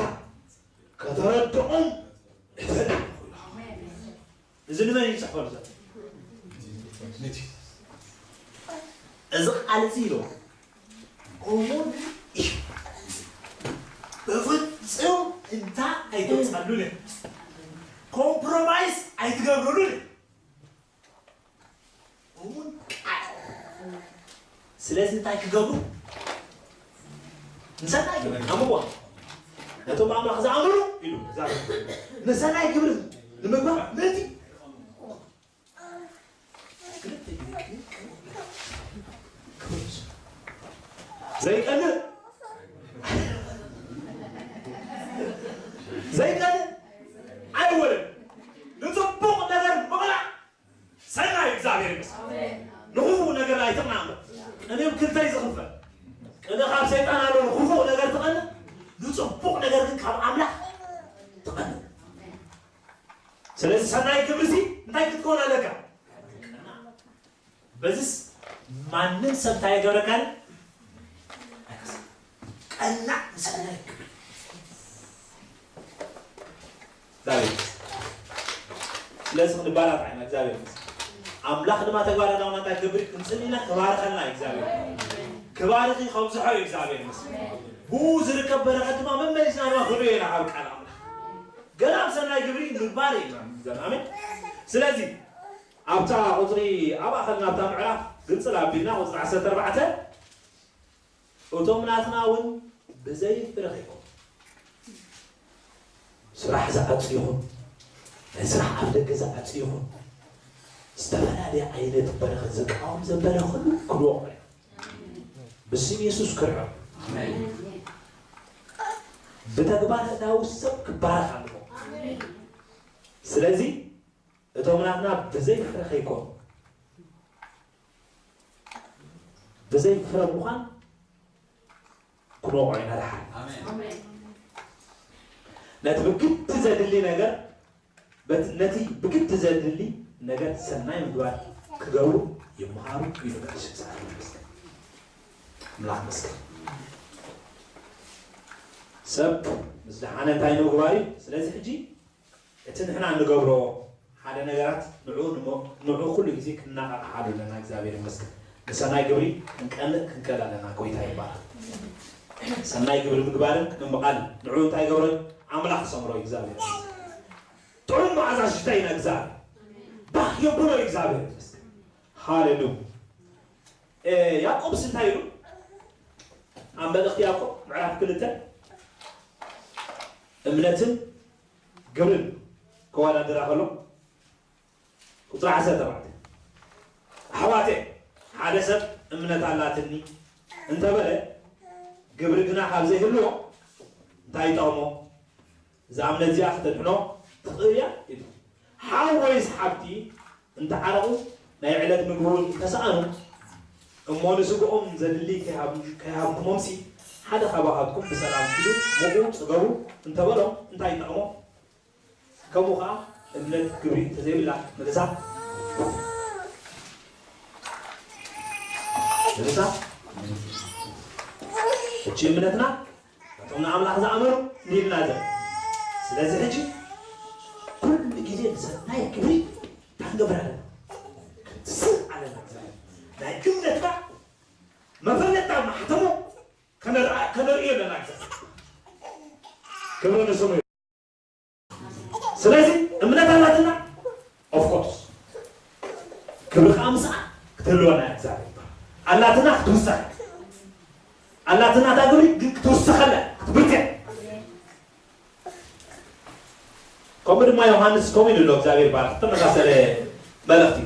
ከተረድኦም እደሊ። እዚ ንመን እዩ ዝጽሕፈሉ ዘሎ? ነቲ። እዚ ቃል እዚ ኢሉ እሙን እዩ። ብፍጹም እንታ ኣይትወጻሉን። ኮምፕሮማይስ ኣይትገብሩሉን። እሙን ቃል። ስለዚ እንታይ ክገብሩ? ንሰናይ ግብሪ፣ ኣምዋ። ነቶም ኣምላኽ ዝኣምኑ ኢሉ፣ ዛ-፣ ንሰናይ ግብሪ ንምግባር ነቲ ዘይቀንእ፣ ዘይቀንእ ኣይወልን። ንጽቡቕ ነገር ምቕናዕ ሰናይ እዩ፣ እግዚኣብሔር ይመስገን። ንኽፉእ ነገር ኣይትቕናዕ እምበር። ቅንእ ብክልተ እዩ ዝኽፈል። ቅንእ ካብ ሰይጣን ኣሎ፣ ንኽፉእ ነገር ትቐንእ፣ ንጽቡቕ ነገር ግን ካብ ኣምላኽ ትቐንእ። ስለዚ ሰናይ ግብሪ እዚ እንታይ ክትከውን ኣለካ? በዚስ ማንም ሰብ እንታይ ይገብረካ? ቀናዕ ንሰናይ ግብሪ። እግዚኣብሔር ይመስገን። ስለዚ ክንባራኽ ኢና፣ እግዚኣብሔር ይመስገን። ኣምላኽ ድማ ተግባረ ናውና እንታይ ክገብር እዩ? ክንጽሊ ኢና፣ ክባርኸልና እዩ እግዚኣብሔር። ክባርኽ እዩ፣ ከብዝሖ እዩ እግዚኣብሔር ይመስገን። ብኡ ዝርከብ በረኸት ድማ መመሊስና ድማ ክንሪኦ ኢና ካብ ቃል ኣምላኽ። ገና ኣብ ሰናይ ግብሪ ምግባር እዩ። ኣሜን። ስለዚ ኣብታ ቁፅሪ ኣብ ኣኸልና ኣብታ ምዕራፍ ግንፅል ኣቢልና ቁፅሪ ዓሰርተ ኣርባዕተ እቶም ናትና እውን ብዘይ ፍረ ከይኮኑ ስራሕ ዝዓፁ ይኹን ናይ ስራሕ ኣፍ ደገ ዝዓፁ ይኹን ዝተፈላለየ ዓይነት በረኸት ዝቃወም ዘበለ ኩሉ ክንወቕዖ ኢና። ብስም የሱስ ክርዖ። ብተግባር ኣእዳው ሰብ ክባረኽ ኣለዎ። ስለዚ እቶም ናትና ብዘይ ፍረ ከይኮኑ ብዘይ ፍረ ምዃን ክንወቕዖ ኢና። ደሓን ነቲ ብግዲ ዘድሊ ነገር በት- ነቲ ብግዲ ዘድሊ ነገር ሰናይ ምግባር ክገብሩ ይምሃሩ ኢሉ ቅዱስ መጽሓፍ ይመስል። ኣምላኽ መስገን። ሰብ ምስ ደሓነ እንታይ ንምግባር እዩ? ስለዚ ሕጂ እቲ ንሕና እንገብሮ ሓደ ነገራት ንዑ ንሞ- ንዑ ኩሉ ግዜ ክነቓቕሓሉ ኣለና። እግዚኣብሔር ይመስገን። ንሰናይ ግብሪ ክንቀንእ ክንቀል ኣለና። ጎይታ ይባረክ። ሰናይ ግብሪ ምግባርን ምምቓልን ንዑ እንታይ ይገብሮ? ኣምላኽ ሰምሮ እግዚኣብሔር ይመስገን። ጥዑም መዓዛ ሽታ ኢና እግዚኣብሔር ባህ የብሎ እግዚኣብሔር ይመስገን። ሃሌሉያ። ያዕቆብስ እንታይ ኢሉ ኣብ መልእኽቲ ያዕቆብ ምዕራፍ ክልተ እምነትን ግብርን ከወዳድራ ከሎ ቁፅሪ ዓሰርተ ኣርባዕተ ኣሕዋተ ሓደ ሰብ እምነት ኣላትኒ እንተበለ ግብሪ ግና ካብ ዘይህልዎ እንታይ ይጠቕሞ? እዛ እምነት እዚኣ ክተድሕኖ ትኽእል እያ ኢሉ። ሓው ወይስ ሓብቲ እንተዓረቑ ናይ ዕለት ምግቢ እውን እንተሰኣኑ እሞ ንስግኦም ዘድሊ ከይሃብኩሞምሲ ሓደ ካባኻትኩም ብሰላም ኪዱ ምቑ ጽገቡ እንተበሎም እንታይ ይጠቕሞ? ከምኡ ኸዓ እምነት ግብሪ እንተዘይብላ ንርእሳ ንርእሳ ሕጂ እምነትና ነቶም ንኣምላኽ ዝኣመኑ እንዲልና ዘ ስለዚ ሕጂ ኩሉ ግዜ ንሰናይ ግብሪ ታንገብር ኣለና ክትስእ ኣለና ናይ እምነትና መፈለጥና ማሕተሙ ከነርኢ ኣለና። ክብሪ ንስሙ። ስለዚ እምነት ኣላትና ኦፍኮርስ ክብሪ ከዓ ምስኣ ክትህልወና እያ። እግዚኣብሔር ኣላትና ክትውሰኽ ኣላትና እታ ግብሪ ግን ክትውሰኸላ ክትብርትዕ ከምኡ ድማ ዮሃንስ ከምኡ ኢሉ ኣሎ እግዚኣብሔር ባርክ ተመሳሰለ መልእኽቲ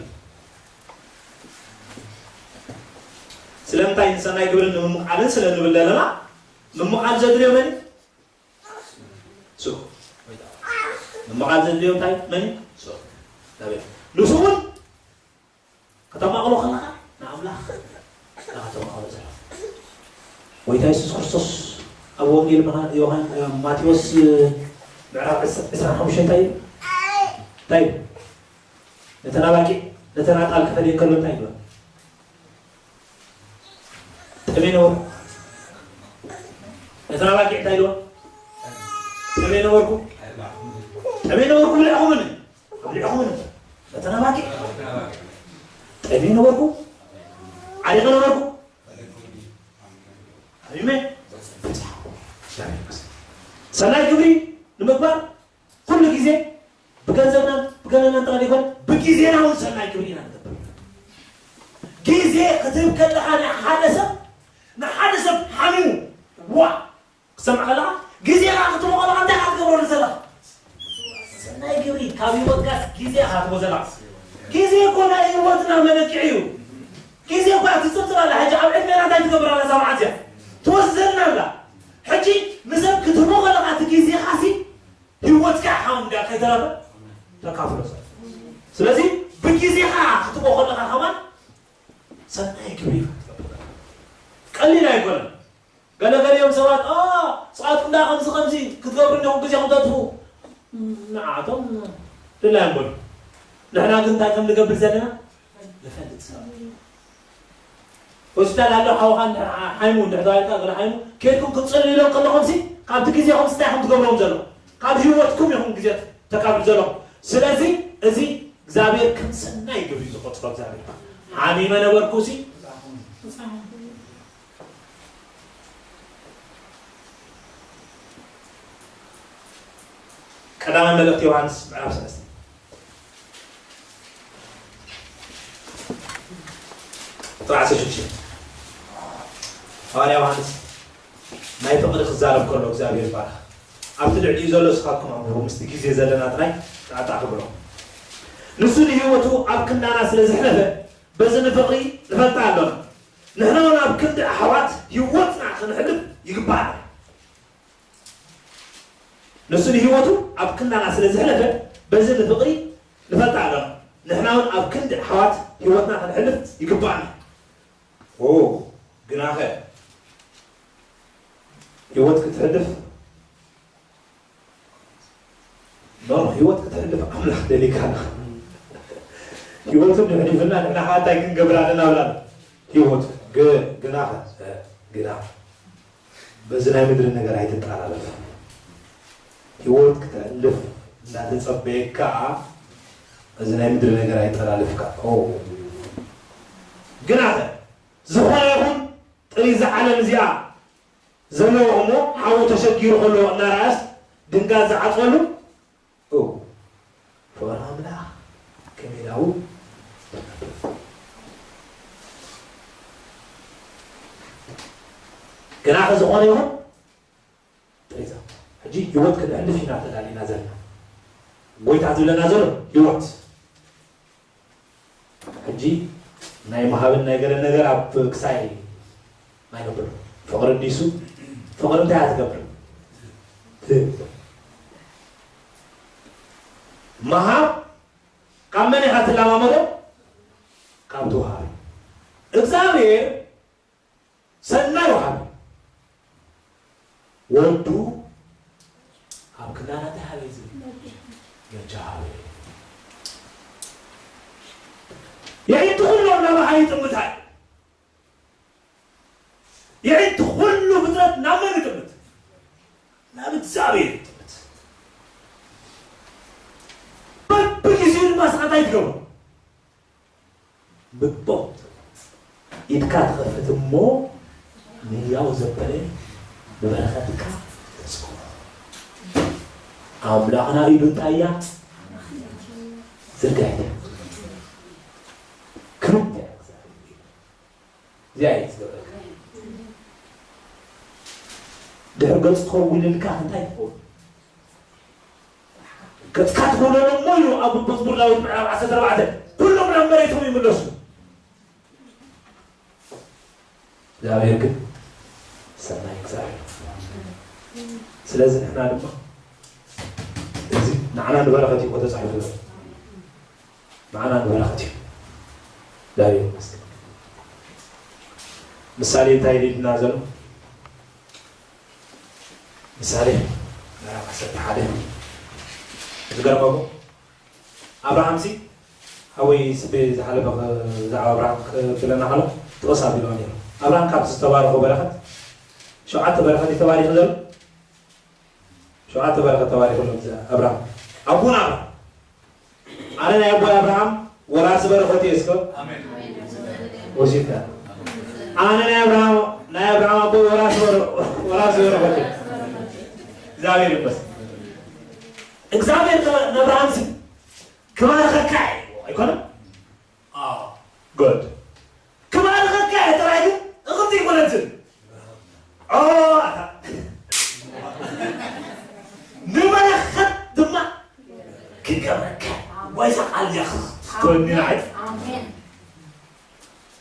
ስለምንታይ ንሰናይ ግብርን ንምምቓልን ስለ ንብል ዘለና ምምቓል ዘድልዮ መን ስሩ ምምቓል ዘድልዮ እንታይ መን ስሩ ንሱ እውን ከተማቕሎ ከለኻ ንኣምላኽ ናኸተማቕሎ ዘለ ጎይታ የሱስ ክርስቶስ ኣብ ወንጌል ዮሃን ማቴዎስ ምዕራፍ ዕስራን ሓሙሽተን እንታይ እዩ እንታይ እዩ ነተን ኣባጊዕ ነተን ኣጣል ክፈልየን ከሎ እንታይ ይብሎ ጠሜ ነበርኩ ነተን ኣባጊዕ እንታይ ኢልዎ ጠሜ ነበርኩ ጠሜ ነበርኩ ብልዕኹምን ኣብሊዕኹም ነተን ኣባጊዕ ጠቢብ ነበርኩ ዓሪቐ ነበርኩ ኣሜን። ሰናይ ግብሪ ንምግባር ኩሉ ግዜ ብገንዘብና ብገንዘብና ጥራይ ዘይኮነ ብግዜና እውን ሰናይ ግብሪ ኢና ንገብር። ግዜ ክትህብ ከለኻ ንሓደ ሰብ ንሓደ ሰብ ሓሚሙ ዋ ክሰምዕ ከለኻ ግዜኻ ክትቦ ከለኻ እንታይ ኢኻ ትገብረሉ ዘለኻ? ሰናይ ግብሪ ካብ ህይወትካስ ግዜ ኢኻ ትቦ ዘለኻ። ግዜ እኮ ናይ ህይወትና መለክዒ እዩ። ግዜ እኮ እያ ትፅብፅብ ኣላ። ሕጂ ኣብ ዕድሜና እንታይ ትገብር ኣላ እዛ መዓልቲ እያ? ትወስደልና ኣላ። ሕጂ ንሰብ ክትቦ ከለኻ እቲ ግዜኻሲ ህይወትካ ኢኻ እንዳ ከይተረፈ ተካፍሎ ሰብ። ስለዚ ብግዜኻ ክትቦ ከለኻ ከማን ሰናይ ግብሪ ኢኻ ትገብር። ቀሊል ኣይኮነን። ገለገሊኦም ሰባት ፃት እንዳ ከምዚ ከምዚ ክትገብሩ እንዲኹም ግዜኹም ተጥፉ ንዓቶም ድላዮም በሉ ንሕና ግን እንታይ ከም ንገብር ዘለና ንፈልጥ ሰባት ሆስፒታል ኣሎ ሓውኻ ሓይሙ እንድሕር ተባሂልካ ገለ ሓይሙ ከድኩም ክትፅልሉ ኢሎም ከለኹም ሲ ካብቲ ግዜኹም ስታይ ከም ትገብርዎም ዘለኹም ካብ ህይወትኩም ኢኹም ግዜ ተካብሉ ዘለኹም ስለዚ እዚ እግዚኣብሔር ከም ሰናይ ግብሪ ዝቆፅሮ እግዚኣብሔር ሓሚመ ነበርኩ ሲ ቀዳማይ መልእኽቲ ዮሃንስ ምዕራፍ ሰለስተ ሽዱሽተ። ሃዋርያ ዮሃንስ ናይ ፍቕሪ ክዛረብ ከሎ እግዚኣብሔር ይባረኽ። ኣብቲ ልዕሊኡ ዘሎ ስኻትኩም ኣንብቡ፣ ምስቲ ግዜ ዘለና ጥራይ ጣዕጣዕ ክብሎ። ንሱ ንህይወቱ ኣብ ክንዳና ስለ ዘሕለፈ በዚ ንፍቕሪ ንፈልጣ ኣሎና። ንሕና እውን ኣብ ክንዲ ኣሕዋት ህይወትና ክንሕልፍ ይግባእ። ንሱ ንህይወቱ ኣብ ክንዳና ስለ ዘሕለፈ በዚ ንፍቕሪ ንፈልጣ ኣሎና። ንሕና እውን ኣብ ክንዲ ኣሕዋት ህይወትና ክንሕልፍ ይግባእና። ኦ ግናኸ ህይወት ክትሕልፍ ኖ ህይወት ክትሕልፍ ኣምላኽ ደሊካ። ህይወቱ ንሕሊፍና ንሕና ሓታይ ክንገብር ኣለና ብላ ህይወት ግ- ግናኸ ግና በዚ ናይ ምድሪ ነገር ኣይትጠላለፍ። ህይወት ክትሕልፍ እንዳተጸበየካ በዚ ናይ ምድሪ ነገር ኣይጠላልፍካ። ኦ ግናኸ ዝኾነ ይኹን ጥሪዛ ዓለም እዚኣ ዘለዎ እሞ ሓዊ ተሸጊሩ ከሎ እናረኣስ ድንጋጽ ዝዓጽወሉ ኦ ፍቕሪ ኣምላኽ ከመይ ኢላው ግናኸ ዝኾነ ይኹን ጥሪዛ ሕጂ ህይወት ክነሕልፍ ኢና ተዳሊና ዘለና። ጎይታ ዝብለና ዘሎ ህይወት ሕጂ ናይ ምሃብን ናይ ገለ ነገር ኣብ ክሳይ ኣይነብር። ፍቕሪ እንዲሱ ፍቕሪ እንታይ እያ ትገብር? ትህብ። ምሃብ ካብ መን ኢኻ ትለማመዶ? ካብ ተዋሃቢ። እግዚኣብሔር ሰናይ ወሃቢ ወዱ ኣብ ክዳና ተሃበ ዝብል ነጃ ሃበ። የዒንቲ ኩሎም ናባኻ ይጥምታ እዩ። የዒንቲ ኩሉ ፍጥረት ናብ መን ይጥምት? ናብ እግዚኣብሔር ይጥምት። በብግዜኡ ድማ ስኻ እንታይ ትገብሮ? ምግቦም ኢድካ ትኸፍት እሞ ንያው ዘበለ ንበረኸትካ ተስኮ ኣምላኽና ኢዱ እንታይ እያ ዝርጋይ ክሩብ እዚኣ እየ ዝገብረካ ድሕር ገጽ ከውልልካ እንታይ ትኸውን ገጽካ ትኸውለሎ እሞ ኢሉ ኣብ መዝሙር ዳዊት ምዕራፍ ዓሰርተ ኣርባዕተ ኩሎም ናብ መሬቶም ይምለሱ እግዚኣብሔር ግን ሰናይ እግዚኣብሔር ስለዚ ንሕና ድማ እዚ ንዓና ንበረኸት እዩ ተፃሒፉ ዘሎ ንዓና ንበረኸት እዩ እግዚኣብሔር ይመስገን ምሳሌ እንታይ ኢልና ዘሎ ምሳሌ ምዕራፍ ዓሰርተ ሓደ ዝገርመኩም ኣብርሃምሲ ሓወይ ስቤ ዝሓለፈ ብዛዕባ ኣብርሃም ክብለና ከሎ ጥቕስ ኣቢልዋ ነይሩ ኣብርሃም ካብቲ ዝተባረኾ በረኸት ሸውዓተ በረኸት እዩ ተባሪኹ ዘሎ ሸውዓተ በረኸት ተባሪኹ ኣሎ ኣብርሃም ኣቡና ኣብርሃም ኣነ ናይ ኣቦይ ኣብርሃም ወራሲ በረኸት እየ እስከ ወሲድካ ኣነ ናይ ኣብርሃም ናይ ኣብርሃም ኣቦይ ወራሲ ወራሲ በረኸት እየ እግዚኣብሔር ይመስል እግዚኣብሔር ነብርሃም ሲ ክባርኸካ እዩ ኣይኮነ good ክባርኸካ እዩ ጥራይ ግን እኽብቲ ይኮነትን ንበረኸት ድማ ክገብረካ ዋይዛ ቃል እዚኣ ክትኮኒ ንዓይ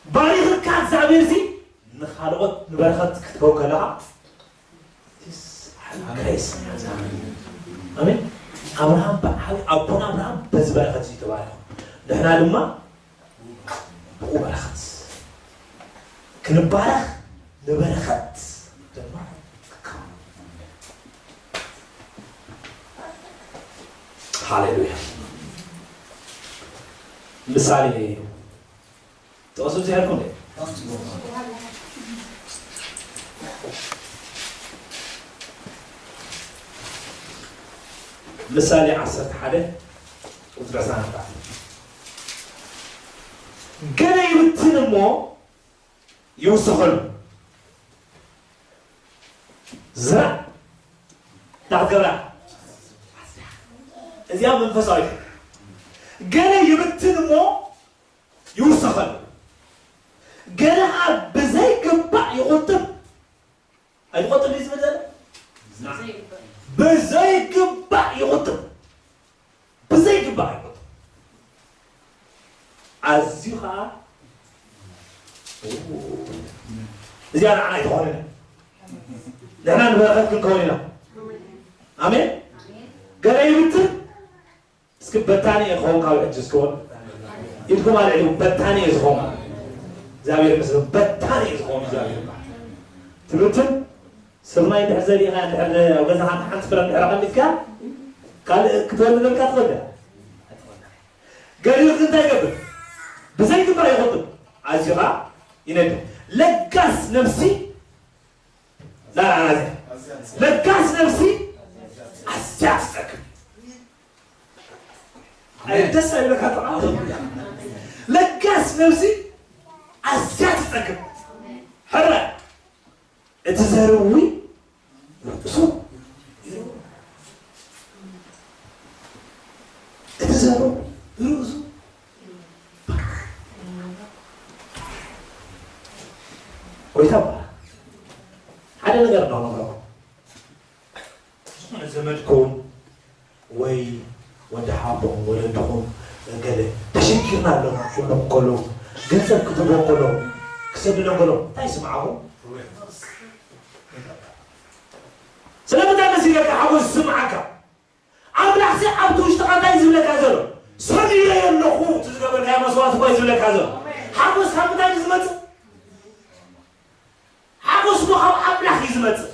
ባሪኽካ እግዚኣብሔር ሲ ንኻልኦት ንበረኸት ክትከው ከለኻ ኣሜን ኣብርሃም በዓል ኣቦና ኣብርሃም በዚ በረኸት እዩ ተባረኸ ንሕና ድማ ብኡ በረኸት ክንባረኽ ንበረኸት ድማ ሃሌሉያ ምሳሌ ጥቕሱ እንታይ ኣልኩም ምሳሌ ዓሰርተ ሓደ ቁፅሪ ዕስራን ኣርባዕተን ገለ ይብትን እሞ ይውስኸሉ ዝራእ እንዳክትገብራ እዚኣ መንፈሳዊት ገለ ይብትን እሞ ይውሰኸሉ። ገለ ይቑጥብ ኣይቆጥብ እዩ ዝብል ዘሎ? ብዘይግባእ ይቑጥብ። ብዘይግባእ ይቑጥብ። ኣዝዩ ኸዓ እዚኣ ንዓና ኣይትኾንን። ንሕና ንበረኸት ክንከውን ኢና። ኣሜን። ገለ ይብትን እስኪ በታኒ እየ ክኸውን ካብ ሕጂ እስኪ በሉ። ኢድኩም ኣልዕሉ። በታኒ እየ ዝኸውን። እግዚኣብሔር ይመስገን። በታኒ እየ ዝኸውን። እግዚኣብሔር ይመስገን። ትብትን ስርናይ እንድሕር ዘሪእኻ፣ እንድሕር ኣብ ገዛኻ ሓንቲ ፍረ እንድሕር ኣቐሚጥካ፣ ካልእ ክትበልዕ ደልካ ትኽእል ዲኻ? ገሊኡ እንታይ ይገብር? ብዘይግባእ ይቑጥብ። ኣዚኻ ይነድድ። ለጋስ ነፍሲ ዛራና እዚኣ። ለጋስ ነፍሲ ኣዝያ ትጸግብ። ኣይ ደስ ኣይብለካ ጥቓ? ለጋስ ነፍሲ ኣዝያ ትጸግብ። ሕረ እቲ ዘርዊ ርእሱ ይርኡ። እቲ ዘርዊ ርእሱ ጎይታ በላ። ሓደ ነገር ነው ነግረው። ዝኾነ ዘመድኩም ወይ ወዲ ሓቦም ወለድኹም ገለ ተሸጊርና ኣለና ክብሉ ከለዉ፣ ገንዘብ ክትህቦ ከለዉ፣ ክሰድዶ ከለዉ እንታይ ይስምዓኹም? ስለምንታይ መሲለካ ሓጎስ ዝስምዓካ? ኣምላኽሲ ኣብቲ ውሽጥኻ እንታይ ዝብለካ ዘሎ? ሰሚረዮ ኣለኹ፣ እቲ ዝገበርካዮ መስዋእቲ እኮ እዩ ዝብለካ ዘሎ። ሓጎስ ካብ ምንታይ እዩ ዝመጽእ? ሓጎስ እኮ ካብ ኣምላኽ እዩ ዝመጽእ።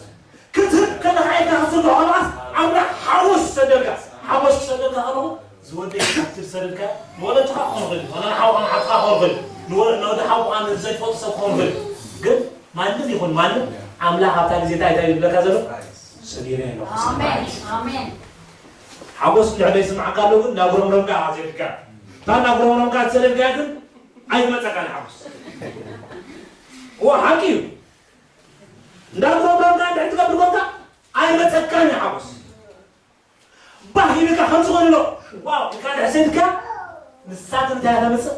ክትህብ ከለኻ ኢልካ ክትስርሖ ከለኻስ ኣምላኽ ሓጎስ ይሰደልካ። ሓጎስ ክሰደልካ ከለኹ ዝወደይ ካብቲ ዝሰደድካ ንወለድኻ ክኾን ይኽእል እዩ። ዋላ ንሓውኻ ንሓፍትኻ ክኾን ይኽእል እዩ። ንወለ-፣ ንወዲ ሓውኻ ንዘይትፈልጦ ሰብ ክኾን ይኽእል እዩ። ግን ማንም ይኹን ማንም ኣምላኽ ኣብታ ግዜ እንታይ እንታይ ይብለካ ዘሎ? ሰጊረ ኣለኹ። ኣሜን፣ ኣሜን። ሓጎስ እንድሕር ዘይስምዓካ ኣሎ ግን እናጉረምረምካ ኢኻ ዘድካ። እታ እናጉረምረምካ ዝሰደድካያ ግን ኣይትመጸካን ሓጎስ። እዎ ሓቂ እዩ። እንዳጉረምረምካ እንድሕር ትገብር ኮንካ ኣይመጸካን እዩ ሓጎስ። ባህ ኢልካ ከም ዝኾነ ኣሎ። ዋው፣ ኢልካ ድሕር ሰዲድካ ንሳ ግን እንታይ እያ ተምጽእ?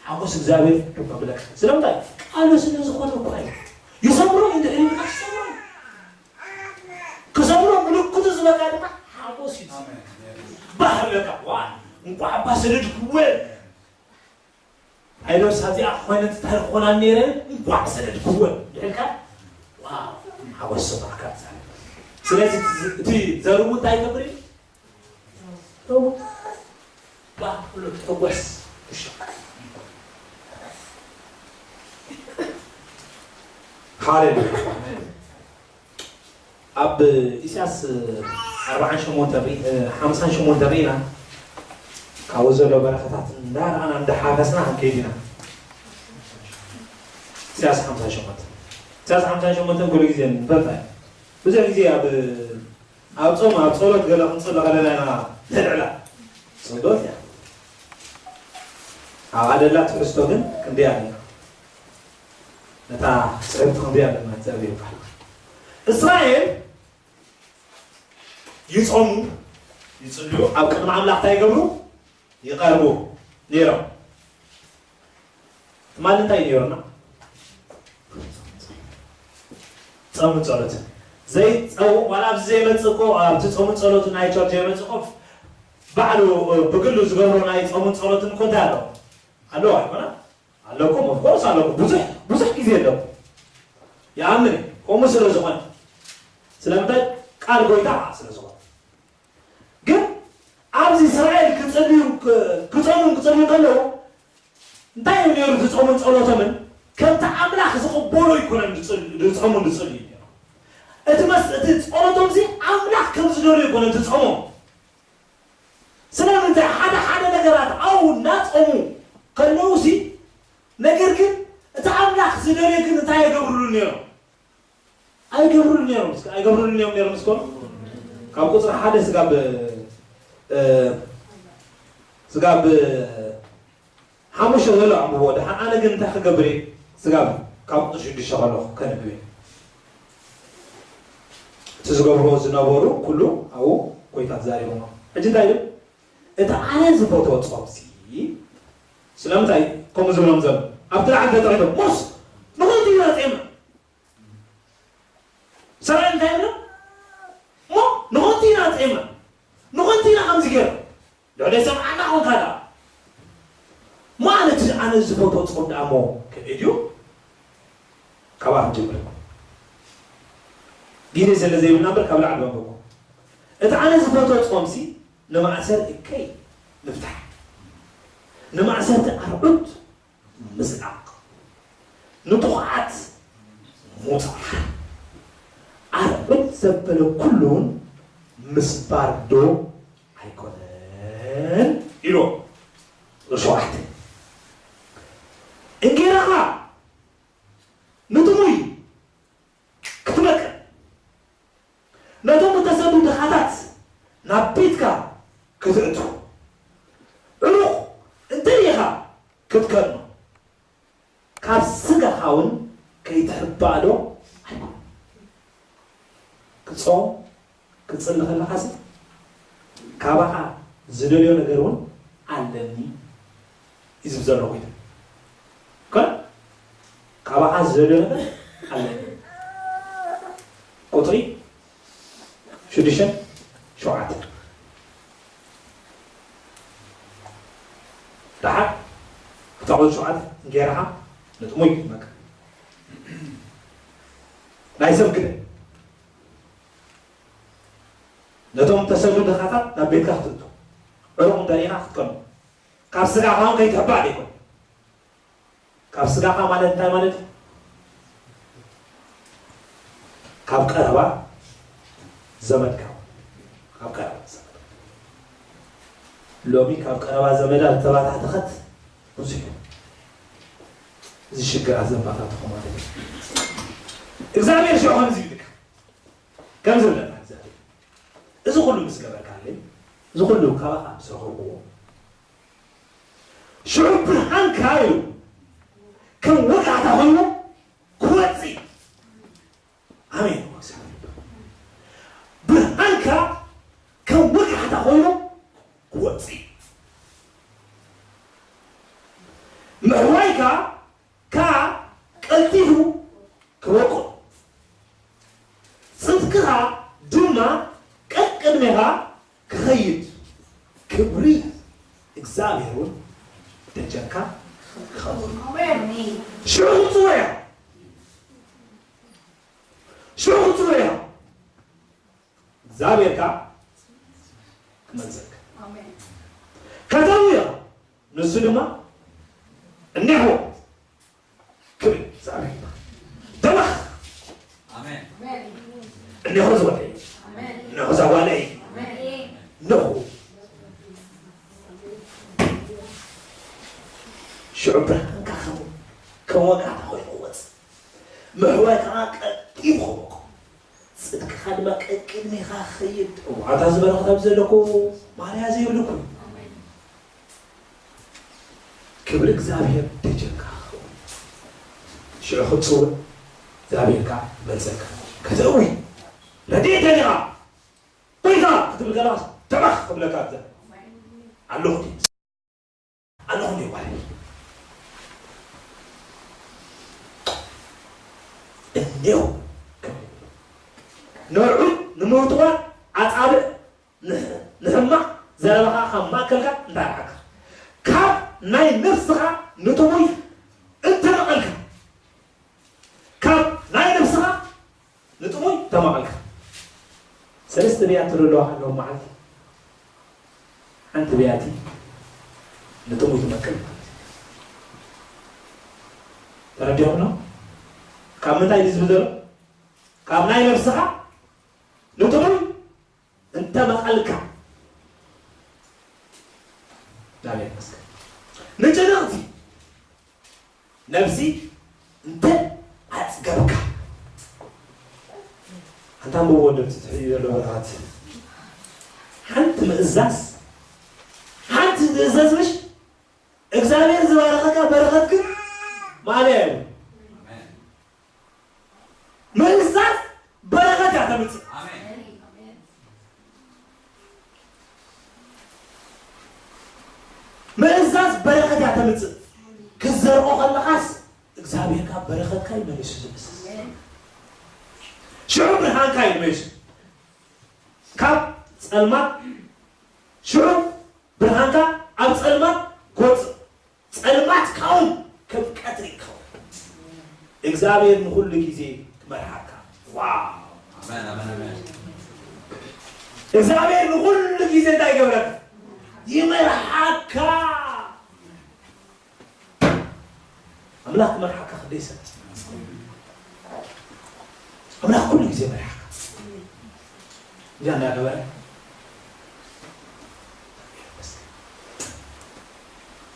ሓጎስ እግዚኣብሔር ከብለካ። ስለምንታይ? ቃሉ ስለ ዝኾነ እኮ እዩ። ይሰምሮ እንድሕር ኢልካ ትሰምሮ። ክሰምሮ ምልክቱ ዝበካ ድማ ሓጎስ እዩ። ባህ ኢልካ፣ ዋ፣ እንኳዕ እባ ሰደድክዎ። ኣይዶስ ኣብዚኣ ኮይነት እንታይ ክኾና ነይረ እንኳዕ ሰደድክወን ድሕልካ ዋው ሓጎስ ስማዕካ። ስለዚ እቲ ዘርቡ እንታይ ይገብር እዩ? ረቡ ባክሎ ተጎስ። ሃሌሉያ። ኣብ ኢሳያስ ኣርባዓን ሸሞንተን ርኢ-፣ ሓምሳን ሸሞንተን ርኢና፣ ካብኡ ዘሎ በረኸታት እንዳረኣና እንዳሓፈስና ክንከይድ ኢና። ኢሳያስ ሓምሳን ሸሞንተን። ኢሳያስ ሓምሳን ሸሞንተን ኩሉ ግዜ ንፈልጣ ኢና። ብዙሕ ግዜ ኣብ፣ ኣብ ጾም፣ ኣብ ጸሎት ገለ ክንጽሎ ከለና ኢና ነልዕላ። ጽሎት እያ። ኣብኣ ደላ ትሕዝቶ ግን ክንደይ ኣላ? ነታ ጽሕፍቲ ክንደይ ኣለና እግዚኣብሔር ይባርክ። እስራኤል ይጾሙ፣ ይጽልዩ፣ ኣብ ቅድሚ ኣምላኽ እንታይ ይገብሩ? ይቐርቡ ነይሮም። ትማሊ እንታይ ነይሩና? ጾምን ጸሎትን። ዘይጸው-፣ ዋላ ኣብዚ ዘይመጽእ እኮ፣ ኣብቲ ጾምን ጸሎትን ናይ ቸርች ዘይመጽእ እኮ፣ ባዕሉ ብግሉ ዝገብሮ ናይ ጾምን ጸሎትን እኮ እንታይ ኣለዎ? ኣለዎ ኣይኮነን? ኣለኩም፣ of course ኣለኩም። ብዙሕ፣ ብዙሕ ግዜ ኣለኩም። ይኣምን እየ። ከምኡ ስለ ዝኾነ። ስለምንታይ? ቃል ጎይታ ስለ ዝኾነ። ግን ኣብዚ እስራኤል ክጽልዩ፣ ክ-፣ ክጾሙን ክጽልዩ ከለዉ፣ እንታይ እዩ ነይሩ እቲ ጾሙን ጸሎቶምን? ከምቲ ኣምላኽ ዝቕበሎ ኣይኮነን ዝጽል-፣ ዝጾሙን ዝጽልዩ ነይሩ። እቲ መስ-፣ እቲ ጸሎቶም እዚ ኣምላኽ ከም ዝደልዮ ኣይኮነን እቲ ጾሞም። ስለምንታይ ሓደ ሓደ ነገራት ኣብኡ እናጾሙ ከለዉሲ፣ ነገር ግን እቲ ኣምላኽ ዝደልዮ ግን እንታይ ኣይገብሩሉን ነይሮም? ኣይገብሩሉን ነይሮም። እስከ ኣይገብሩሉን እዮም ነይሮም እስከ? ካብ ቁጽሪ ሓደ ስጋብ፣ እ፣ ስጋብ ሓሙሽተ ዘሎ ኣንብቦ። ደሓን ኣነ ግን እንታይ ክገብር እየ? ስጋብ ካብ ቁጽሪ ሽዱሽተ ከለኹ ከንብብ እየ። እቲ ዝገብርዎ ዝነበሩ ኩሉ ኣብኡ ጎይታ ተዛሪቦም። ሕጂ እንታይ ይብል? እቲ ኣነ ዝፈትዎ ጾምሲ፣ ስለምንታይ ከምኡ ዝብሎም ዘሎ? ኣብቲ ላዕሊ ተጠቒሶም፣ ሞስ ንኹሉ እዩ ኣጽየማ። ሰብኣይ እንታይ ይብሎ? እሞ ንኾንቲ ኢና ጸይምና፣ ንኾንቲ ኢና ከምዚ ገይርና። ልዕለይ ሰምዓና ኾንካ ደኣ። እሞ ኣነ እቲ ኣነ ዝፈትዎ ጾም ደኣ እሞ ከመይ ድዩ? ካብኣ ክንጅምር። ግዜ ስለ ዘይብልና እምበር ካብ ላዕሊ በንበብኩ። እቲ ኣነ ዝፈትዎ ጾምሲ ንማእሰር እከይ ምፍታሕ፣ ንማእሰርቲ ኣርዑት ምጽዓቕ፣ ንጥቑዓት ምውጻእ፣ ኣርዑት ዘበለ ኩሉ እውን ምስባር ዶ ኣይኮነን? ኢሉ። ቁጽሪ ሸውዓተ። እንጌራኻ ንጥሙይ ክትመቅር፣ ነቶም እተሰዱ ድኻታት ናብ ቤትካ ከተእቱ፣ ዕሩቕ እንተ ርኢኻ ክትከድኖ፣ ካብ ስጋኻ እውን ከይትሕባእ ዶ ኣይኮነን? ክጾም ክትጽሊ ከለኻሲ፣ ካባኻ ዝደልዮ ነገር እውን ኣለኒ እዩ ዝብል ዘሎ ኮይኑ። ከ-፣ ካባኻ ዝደልዮ ነገር ኣለኒ። ቁጽሪ ሽዱሽተን ሸውዓተን። ደሓር፣ እታ ቁጽሪ ሸውዓተ፣ እንጌራኻ ንጥሙይ ክትመግብ። ናይ ሰብ ግደ። ነቶም እተሰዱ ድኻታት ናብ ቤትካ ክትእቱ፣ ዕሩቕ እንተ ርኢኻ ክትቀኑ፣ ካብ ስጋኻ እውን ከይትሕባእ ደይኮን። ካብ ስጋኻ ማለት እንታይ ማለት እዩ? ካብ ቀረባ ዘመድካ። ካብ ቀረባ ዘመድካ። ሎሚ ካብ ቀረባ ዘመዳ ዝተባታተኸት ብዙሕ እዩ። እዚ ሽግራት ዘባታተኾ ማለት እዩ። እግዚኣብሔር ሽዑ ከምዚ ይብልካ። ከም ዝብለና እግዚኣብሔር፣ እዚ ኩሉ ምስ ገበርካለይ፣ እዚ ኩሉ ካባኻ ምስ ረኸብክዎ፣ ሽዑ ብርሃንካ ኢሉ ከም ወጋሕታ ኮይኑ ክወጽእ። ኣሜን። እግዚኣብሔር፣ ብርሃንካ ከም ወጋሕታ ኮይኑ ክወጽእ፣ ምሕዋይካ ከኣ ቀልጢፉ ክበቁል፣ ጽድቅኻ ድማ ቀቅድሜኻ ክኸይድ፣ ክብሪ እግዚኣብሔር እውን ደጀካ ክኸውን። ኣሜን። ሽዑ ክጽውዕ እያ። ሽዑ ክጽውዕ እያ። እግዚኣብሔር ከኣ ክመልሰካ። ኣሜን። ከተርዊ ኢኻ። ንሱ ድማ እኔሆ ክብል እግዚኣብሔር ይባረክ። ደመኽ። ኣሜን። እኔሆ ዝወደይ። ኣሜን። እኔሆ ዛጓለይ። ኣሜን። እኔሆ። ሽዑ ብርሃንካ ከም፣ ከም ወጋሕታ ኮይኑ ክወጽእ፣ ምሕዋይካ ቀልጢፉ ክበቁል፣ ጽድቅኻ ድማ ቀቅድሜኻ ክኸይድ። እሞ ኣታ ዝበረኸት ኣብዚ ዘለኩ ማርያ ዘይብልኩ። ክብሪ እግዚኣብሔር ደጀካ ክኸውን። ሽዑ ክትጽውዕ እግዚኣብሔር ከኣ ይመልሰካ። ከተእዊ ረድኤት ደሊኻ፣ ጎይታ ክትብል ከለኻስ፣ ደመኽ ክብለካ እግዚኣብሔር። ኣለኹ ድዩ? ኣለኹ ድዩ ማለት እዩ? እንዲያው ንዕኡ ንምውጥዋጥ ኣጻብዕ ንሕ-፣ ንሕማቕ ዘረባኻ ካብ ማእከልካ እንተርሓቕካ፣ ካብ ናይ ነፍስኻ ንጥሙይ እንተመቐልካ፣ ካብ ናይ ነፍስኻ ንጥሙይ ተመቐልካ። ሰለስተ ብያቲ ዘለዋ ኣለዉ መዓልቲ። ሓንቲ ብያቲ ንጥሙይ ትመቅል ማለት እዩ። ተረዲኹም ነው? ካብ ምንታይ እዩ ዝብል ዘሎ? ካብ ናይ ነፍስኻ ንጥሙይ እንተ መቐልካ። እግዚኣብሔር ይመስገን። ንጭንቕቲ ነፍሲ እንተ ኣጽገብካ። ኣንታ ኣንብብዎ፣ ወደብቲ ትሕዩ ዘሎ በረኸት። ሓንቲ ምእዛዝ፣ ሓንቲ ትእዛዝ ምሽ እግዚኣብሔር ዝባረኸካ በረኸት ግን ማለያ እዩ። ምእዛዝ በረኸት እያ ተምጽእ። ኣሜን። ምእዛዝ በረኸት እያ ተምጽእ። ክትዘርኦ ከለኻስ እግዚኣብሔር ካብ በረኸትካ እዩ መሊሱ ዝምእዝዝ። ሽዑ ብርሃንካ ይመልሱ ካብ ጸልማት፣ ሽዑ ብርሃንካ ኣብ ጸልማት ጎጽ፣ ጸልማት ካውን ከም ቀትሪ ይከውን። እግዚኣብሔር ንኹሉ ግዜ ክመርሓካ። ዋው! እግዚኣብሔር ንኹሉ ግዜ እንታይ ይገብረካ? ይመርሓካ። ኣምላኽ ክመርሓካ ክደይ ሰብ ኣምላኽ ኩሉ ግዜ መርሓካ። እዚኣ እናገበረ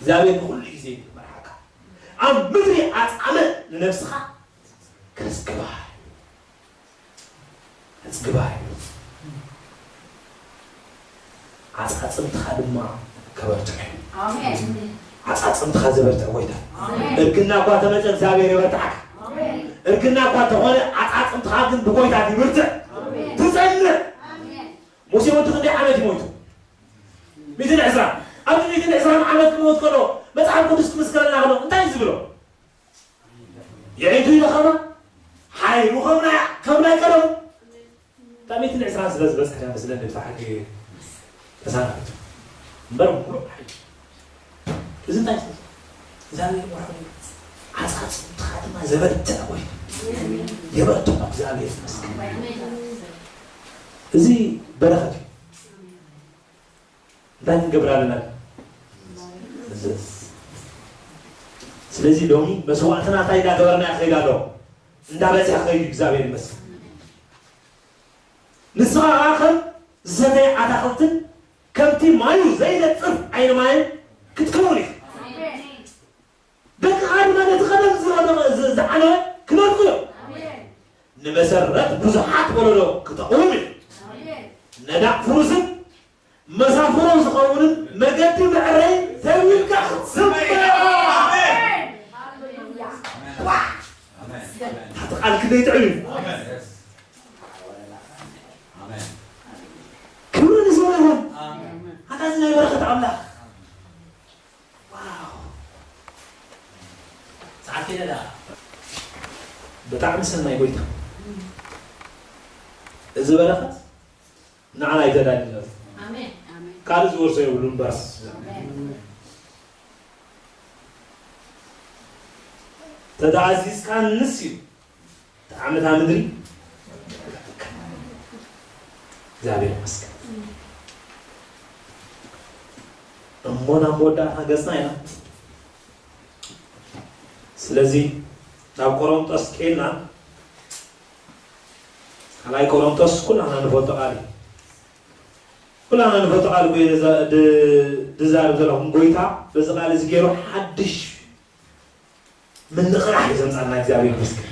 እግዚኣብሔር ንኹሉ ግዜ መርሓካ። ኣብ ምድሪ ኣጻምእ ንነብስኻ ከስግባ፣ ከስግባ እዩ። ዓጻጽምትኻ ድማ ከበርትዖ እዩ። ኣሜን። ዓጻጽምትኻ ዘበርትዕ ጎይታ። ኣሜን። እርግና እኳ ተመጸ እግዚኣብሔር የበርትዓካ። ኣሜን። እርግና እኳ ተኾነ ዓጻጽምትኻ ግን ብጎይታ ይብርትዕ። ኣሜን። ትጸንዕ። ኣሜን። ሙሴ ወዲ ክንደይ ዓመት ይሞይቱ? ሚእትን ዕስራን። ኣብዚ ሚእትን ዕስራን ዓመት ክሞት ከሎ መጽሓፍ ቅዱስ ክምስክረና ከሎ እንታይ እዩ ዝብሎ? የዒንቱ ይደኸማ፣ ሓይሉ ከም ናይ ከም ናይ ቀደሙ። እታ ሚእትን ዕስራን ስለ ዝበጽሐ እያ መስለኒ ብታ ሕጊ ተሳናቢቱ። እምበር ምሉእ ሓይሉ። እዚ እንታይ እዩ? እግዚኣብሔር መርሖ እዩ። ዓጻጽምትኻ ድማ ዘበርትዕ ኮይኑ። የበርትዖ እግዚኣብሔር ይመስገን። እዚ በረኸት እዩ። እንታይ ክንገብር ኣለና? ንእዘዝ። ስለዚ ሎሚ መስዋዕትና እንታይ እንዳገበርና ይኸይድ ኣሎ? እንዳበዝሐ ኸይዱ እግዚኣብሔር ይመስገን። ንስኻ ኸዓ ከም ዝሰተየ ኣታኽልትን ከምቲ ማዩ ዘይነጽፍ ዓይኒ ማይን ክትከውን ኢኻ። ደቅኻ ድማ ነቲ ቐደም ዝወደቐ ዝ-፣ ዝዓነወ ክነድቁ እዮም። ንመሰረት ብዙሓት ወለዶ ክተቕውም እዩ። ነዳቕ ፍሩስን መሳፍሮ ዝኸውንን መገዲ መዕረይ ተዊልካ ክትስምዖ። ኣሜን። ዋእ! ኣሜን። ኣሜን። እቲ ቃል ክንደይ ጥዑም እዩ። ኣሜን። ኣሜን። ክብሪ ንስሙ ይኹን። ኣሜን። ኣታ እዚ ናይ በረኸት ኣምላኽ። ዋው! ሰዓት ከይደ ደኣ። ብጣዕሚ ሰናይ ጎይታ። እዚ በረኸት ንዓና እዩ ተዳልዩና። ኣሜን። ኣሜን። ካልእ ዝወርሶ የብሉን በረኸት። ኣሜን። ተተኣዚዝካ ንስ እዩ። ጣዕሚ እታ ምድሪ። እግዚኣብሔር ይመስገን። እሞ ናብ መወዳእታ ገጽና ኢና። ስለዚ ናብ ቆሮንጦስ ኬድና፣ ካልኣይ ቆሮንጦስ ኩላና ንፈልጦ ቃል እዩ። ኩላና ንፈልጦ ቃል እኮ እዩ። እዛ ድ-፣ ድዛረብ ዘለኹም ጎይታ በዚ ቃል እዚ ገይሩ ሓድሽ ምንቕራሕ እዩ ዘምጻልና። እግዚኣብሔር ይመስገን።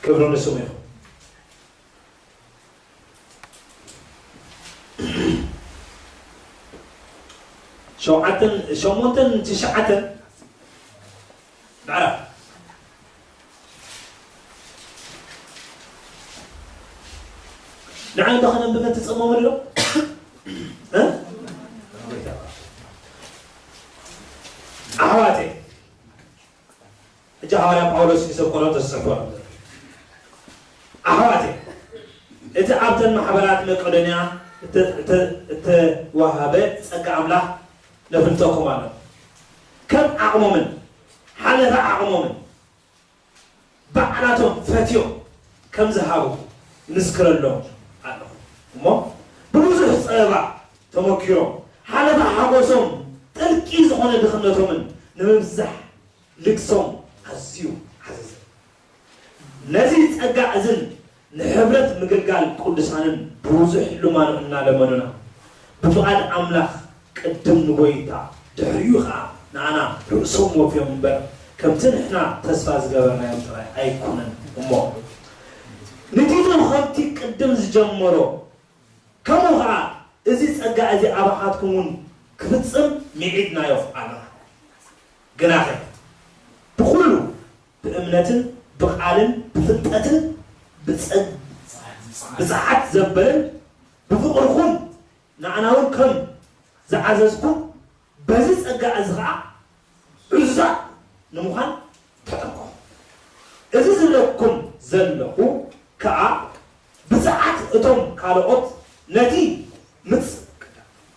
ክብሪ ንስሙ ይኹን። ሸውዓተን፣ ሸሞንተን ትሽዓተን ምዕራፍ። ንዓይ እንዶ ከነንብበ ትጸመሙ ዶ? እ? ኣሕዋተይ፣ ሕጂ ሃዋርያ ጳውሎስ ንሰብ ቆሮንቶስ ዝጽሕፎ ኣሎ። ኣሕዋተይ፣ እቲ ኣብተን ማሕበራት መቄዶንያ እተ-፣ እተ-፣ እተዋህበ ጸጋ ኣምላኽ ነፍልጠኩም ኣሎ። ከም ዓቕሞምን ሓለፋ ዓቕሞምን ባዕላቶም ፈትዮም ከም ዝሃቡ ምስክረሎም ኣለኹ። እሞ ብብዙሕ ጸበባ ተመኪሮም፣ ሓለፋ ሓጎሶም ጥልቂ ዝኾነ ድኽነቶምን ንምብዛሕ ልግሶም ኣዝዩ ዓዘዘ። ነዚ ጸጋ እዝን ንሕብረት ምግልጋል ቅዱሳንን ብብዙሕ ልማኖ እናለመኑና፣ ብፍቓድ ኣምላኽ ቅድም ንጎይታ፣ ድሕሪኡ ኸዓ ንኣና ርእሶም ወፍዮም እምበር፣ ከምቲ ንሕና ተስፋ ዝገበርናዮም ጥራይ ኣይኮነን እሞ፣ ንቲቶ ኸምቲ ቅድም ዝጀመሮ፣ ከምኡ ኸዓ እዚ ጸጋ እዚ ኣባኻትኩም እውን ክፍጽም ምዒድናዮ ኣለና። ግናኸ ብኹሉ ብእምነትን ብቓልን ብፍልጠትን ብጸ-፣ ብጽዓት ዘበልን ብፍቕርኹም ንኣና እውን ከም ዝዓዘዝኩም በዚ ጸጋ እዚ ኸዓ ዕዙዛት ንምዃን ተጠንቀቑ። እዚ ዝብለኩም ዘለኹ ከኣ እቶም ካልኦት ነቲ ምጽ-፣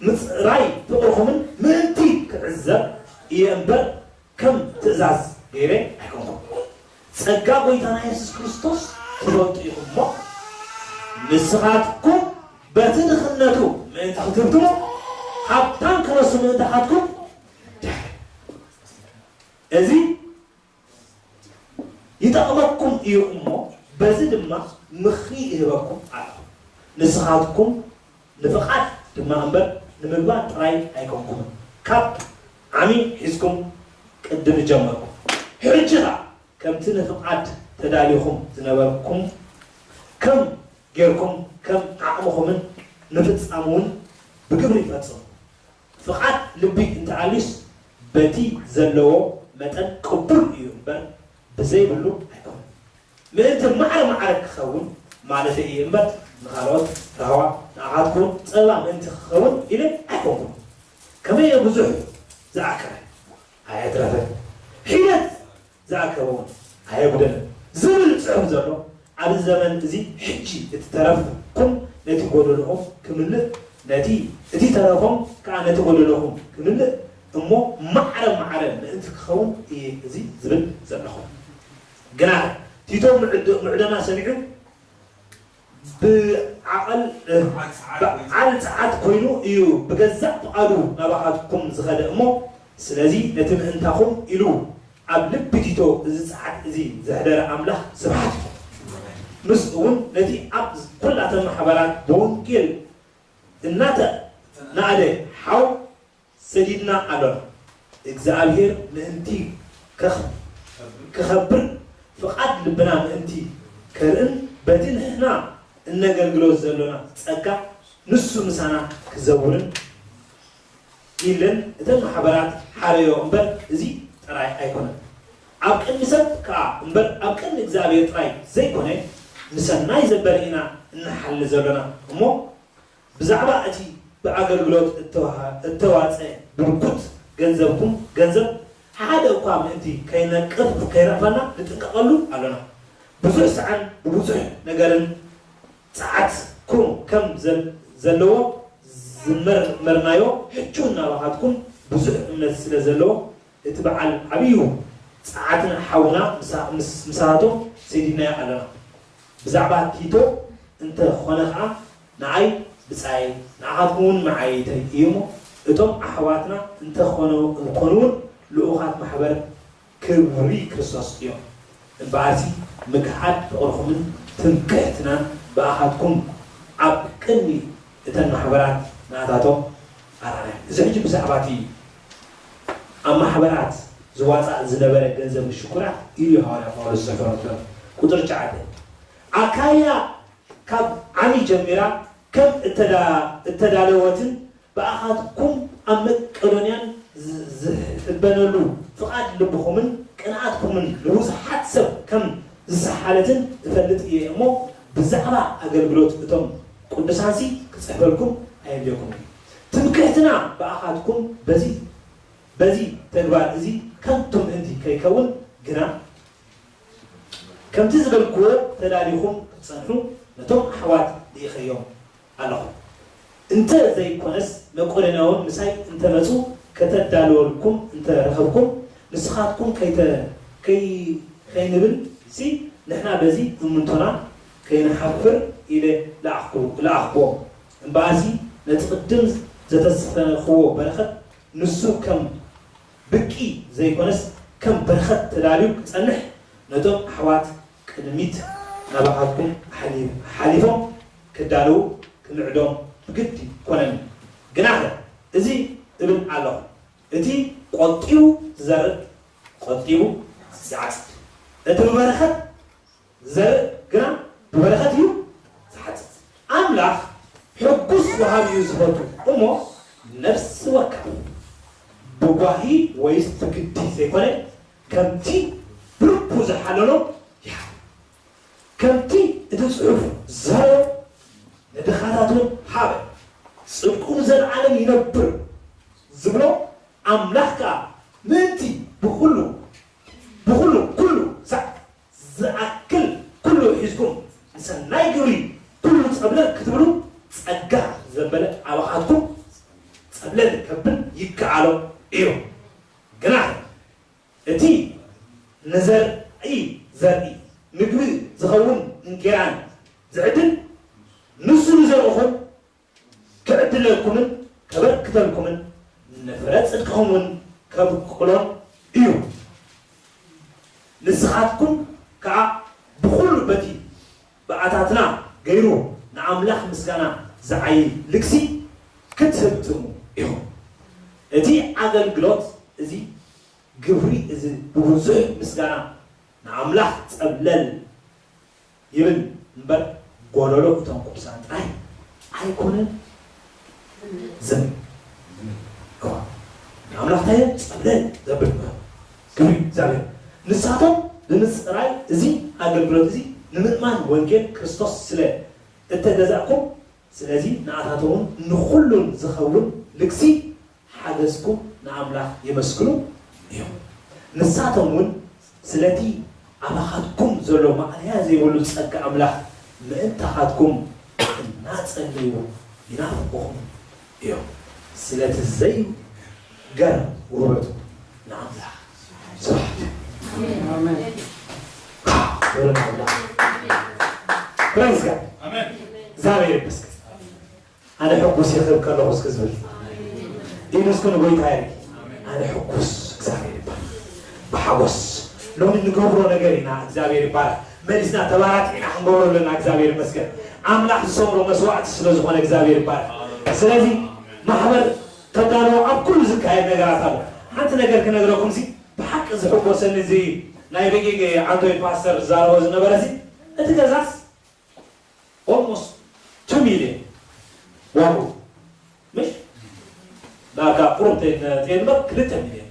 ምጽራይ ፍቕርኹምን ምእንቲ ክዕዘብ እየ እምበር ከም ትእዛዝ ገይረ ኣይኮንኩን። ጸጋ ጐይታና የሱስ ክርስቶስ ትፈልጡ ኢኹም እሞ፣ ንስኻትኩም በቲ ድኽነቱ ምእንቲ ክትህብትሙ፣ ሃብታም ክነሱ ምእንታኻትኩም ድሕሪ። እዚ ይጠቕመኩም እዩ እሞ፣ በዚ ድማ ምኽሪ ይህበኩም ኣሎ። ንስኻትኩም ንፍቓድ ድማ እምበር ንምግባር ጥራይ ኣይኮንኩምን፣ ካብ ዓሚ ሒዝኩም ቅድም ጀመርኩም። ሕጂ ኸኣ ከምቲ ንፍቓድ ተዳሊኹም ዝነበርኩም ከም ጌርኩም ከም ዓቕምኹምን ምፍጻም እውን ብግብሪ ፈጽሙ። ፍቓድ ልቢ እንተኣልዩስ በቲ ዘለዎ መጠን ቅቡል እዩ እምበር ብዘይብሉ ኣይኮነን። ምእንቲ ማዕረ ማዕረ ክኸውን ማለተይ እየ እምበር ንኻልኦት ራህዋ ንኣኻትኩም ጸባ ምእንቲ ክኸውን ኢለ ኣይኮንኩን። ከመይ እየ ብዙሕ ዝኣከበ ኣየትረፈን። ሒደት ዝኣከበ እውን ኣየጉደለን ዝብል ጽሑፍ ዘሎ ኣብዚ ዘመን እዚ ሕጂ እቲ ተረፍኩም ነቲ ጎደሎኹም ክምልእ ነቲ እቲ ተረፎም ከኣ ነቲ ጎደሎኹም ክምልእ እሞ ማዕረ ማዕረ ምእንቲ ክኸውን እየ እዚ ዝብል ዘለኹ። ግና ቲቶ ምዕድ-፣ ምዕደና ሰሚዑ ብዓቐል በዓል ጸዓት ኮይኑ እዩ ብገዛእ ፍቓዱ ናባኻትኩም ዝኸደ እሞ፣ ስለዚ ነቲ ምእንታኹም ኢሉ ኣብ ልቢ ቲቶ እዚ ጸዓት እዚ ዘሕደረ ኣምላኽ ስብሓት ይኹን። ምስኡ እውን ነቲ ኣብ ኩላተን ማሕበራት ብወንጌል እናተናእደ ሓው ሰዲድና ኣሎና። እግዚኣብሔር ምእንቲ ከኽ-፣ ክኸብር ፍቓድ ልብና ምእንቲ ከርእን በቲ ንሕና እነገልግሎ ዘሎና ጸጋ ንሱ ምሳና ክዘውርን ኢለን እተን ማሕበራት ሓረዮ እምበር እዚ ጥራይ ኣይኮነን። ኣብ ቅድሚ ሰብ ከኣ እምበር ኣብ ቅድሚ እግዚኣብሔር ጥራይ ዘይኮነ ንሰናይ ዘበለ ኢና እንሓሊ ዘሎና እሞ ብዛዕባ እቲ ብኣገልግሎት እተዋሃ-፣ እተዋጸ ብርኩት ገንዘብኩም፣ ገንዘብ ሓደ እኳ ምእንቲ ከይነቅፍ፣ ከይረኽፈና ንጥንቀቐሉ ኣሎና። ብዙሕ ሰዓን ብብዙሕ ነገርን ጸዓትኩም ከም ዘል-፣ ዘለዎ ዝመርመርናዮ፣ ሕጂ እውን ናባኻትኩም ብዙሕ እምነት ስለ ዘለዎ፣ እቲ በዓል ዓብዩ ጸዓትና ሓውና ምሳ-፣ ምስ-፣ ምሳታቶም ሰዲድናዮ ኣለና። ብዛዕባ ቲቶ እንተ ኾነ ኸኣ፣ ንኣይ ብጻየይ፣ ንኣኻትኩም እውን መዓይይተይ እዩ እሞ፣ እቶም ኣሕዋትና እንተ ኾነ-፣ እንኮኑ እውን ልኡኻት ማሕበር ክብሪ ክርስቶስ እዮም። እምበኣርሲ ምግሃድ ፍቕርኹምን ትምክሕትናን ብኣኻትኩም ኣብ ቅድሚ እተን ማሕበራት ንኣታቶም ኣርኣያ። እዚ ሕጂ ብዛዕባ እቲ ኣብ ማሕበራት ዝዋጻእ ዝነበረ ገንዘብ ምሽኩራት ኢሉ እዩ ሃዋርያ ጳውሎስ ዝሕብረና። ቁጽሪ ትሽዓተ፣ ኣካያ ካብ ዓሚ ጀሚራ ከም እተዳ-፣ እተዳለወትን ብኣኻትኩም ኣብ መቄዶንያን ዝ-፣ ዝሕበነሉ ፍቓድ ልብኹምን ቅንኣትኩምን ንብዙሓት ሰብ ከም ዝሰሓለትን እፈልጥ እየ እሞ፣ ብዛዕባ ኣገልግሎት እቶም ቅዱሳንሲ ክጽሕፈልኩም ኣየድልየኩምን እዩ። ትምክሕትና ብኣኻትኩም በዚ፣ በዚ ተግባር እዚ ከንቱ ምእንቲ ከይከውን ግና፣ ከምቲ ዝበልክዎ ተዳሊኹም ክትጸንሑ ነቶም ኣሕዋት ልኢኸዮም ኣለኹ። እንተ ዘይኮነስ መቄዶንያውን ምሳይ እንተ መጹ ከተዳልወልኩም እንተ ረኸብኩም፣ ንስኻትኩም ከይተ-፣ ከይ-፣ ከይንብል ሲ ንሕና በዚ እምንቶና ከይንሓፍር ኢለ ለኣኽኩ-፣ ለኣኽኩዎም። እምበኣርሲ ነቲ ቅድም ዘተስፈንኽዎ በረኸት ንሱ ከም ብቂ ዘይኮነስ ከም በረኸት ተዳልዩ ክጸንሕ ነቶም ኣሕዋት ቅድሚት ናባኻትኩም ሓሊ-፣ ሓሊፎም ክዳለዉ ክምዕዶም ብግዲ ኮነኒ። ግናኸ እዚ እብል ኣለኹ፣ እቲ ቆጢቡ ዝዘርእ ቆጢቡ ይዓጽድ። እቲ ብበረኸት ዝዘርእ ግና ብበረኸት እዩ ዝሓጽድ። ኣምላኽ ሕጉስ ወሃቢ እዩ ዝፈቱ እሞ፣ ነፍሲ ወከፍ ብጓሂ ወይስ ብግዲ ዘይኮነ፣ ከምቲ ብልቡ ዝሓለኖ ይሃብ። ከምቲ እቲ ጽሑፍ ዘረዮ ንድኻታት እውን ሃበ። ጽድቁ ንዘለዓለም ይነብር ዝብሎ ኣምላኽ ከኣ ምእንቲ ብኹሉ፣ ብኹሉ፣ ኩሉ ዛ-፣ ዝኣክል ኩሉ ሒዝኩም ንሰናይ ግብሪ ኩሉ ጸብለል ክትብሉ ጸጋ ዘበለ ኣባኻትኩም ጸብለል ከብል ይከኣሎ እዩ። ግና እቲ ንዘርኢ ዘርኢ ምግቢ ዝኸውን እንጌራን ዝዕድል ንሱ ንዘርእኹም ክዕድለኩምን ከበርክተልኩምን ንፍረ ጽድቅኹም እውን ከብቁሎን እዩ። ንስኻትኩም ከኣ ብኹሉ በቲ ብኣታትና ገይሩ ንኣምላኽ ምስጋና ዝዓዪ ልግሲ ክትህብትሙ ኢኹም። እቲ ኣገልግሎት እዚ ግብሪ እዚ ብብዙሕ ምስጋና ንኣምላኽ ጸብለል ይብል እምበር፣ ጎደሎ እቶም ቅዱሳን ጥራይ ኣይኮነን። ዝም ንኣምላኽ እንታይ እዮም? ጸብለል ዘብል እምበር። ክብሪ እግዚኣብሔር። ንሳቶም ብምጽራይ እዚ ኣገልግሎት እዚ ንምእማን ወንጌል ክርስቶስ ስለ እተገዛእኩም፣ ስለዚ ንኣታቶም እውን ንኹሉን ዝኸውን ልግሲ ሓገዝኩም ንኣምላኽ የመስግኑ እዮም። ንሳቶም እውን ስለቲ ኣባኻትኩም ዘሎ ማእለያ ዘይብሉ ጸጋ ኣምላኽ ምእንታኻትኩም እናጸለዩ ይናፍቑኹም እዮም። ስለቲ ዘይገርም ውህበቱ ንኣምላኽ ስብሐት። ኣሜን። ክብሪ ንኣምላኽ። Praise God። ኣሜን። እግዚኣብሔር ይመስገን። ኣነ ሕጉስ ይኽብ ከለኹ እስኪ ዝብል ኢሉ እስኪ ንጎይታ የርኢ። ኣነ ሕጉስ እግዚኣብሔር ይባል። ብሓጎስ ሎሚ እንገብሮ ነገር ኢና እግዚኣብሔር ይባረክ። መሊስና ተባራቲዕና ክንገብሮ ኣለና እግዚኣብሔር ይመስገን። ኣምላኽ ዝሰምሮ መስዋዕቲ ስለ ዝኾነ እግዚኣብሔር ይባረክ። ስለዚ ማሕበር ተዳለዎ ኣብ ኩሉ ዝካየድ ነገራት ኣሎ። ሓንቲ ነገር ክነግረኩም ሲ ብሓቂ ዝሕጎሰኒ እዚ ናይ በጌጌ ዓንቶይ ፓስተር ዝዛረቦ ዝነበረ ሲ እቲ ገዛስ almost two million ዋግኡ ምሽ ዳርጋ ቁሩብ ተይንበር ክልተ ሚልዮን።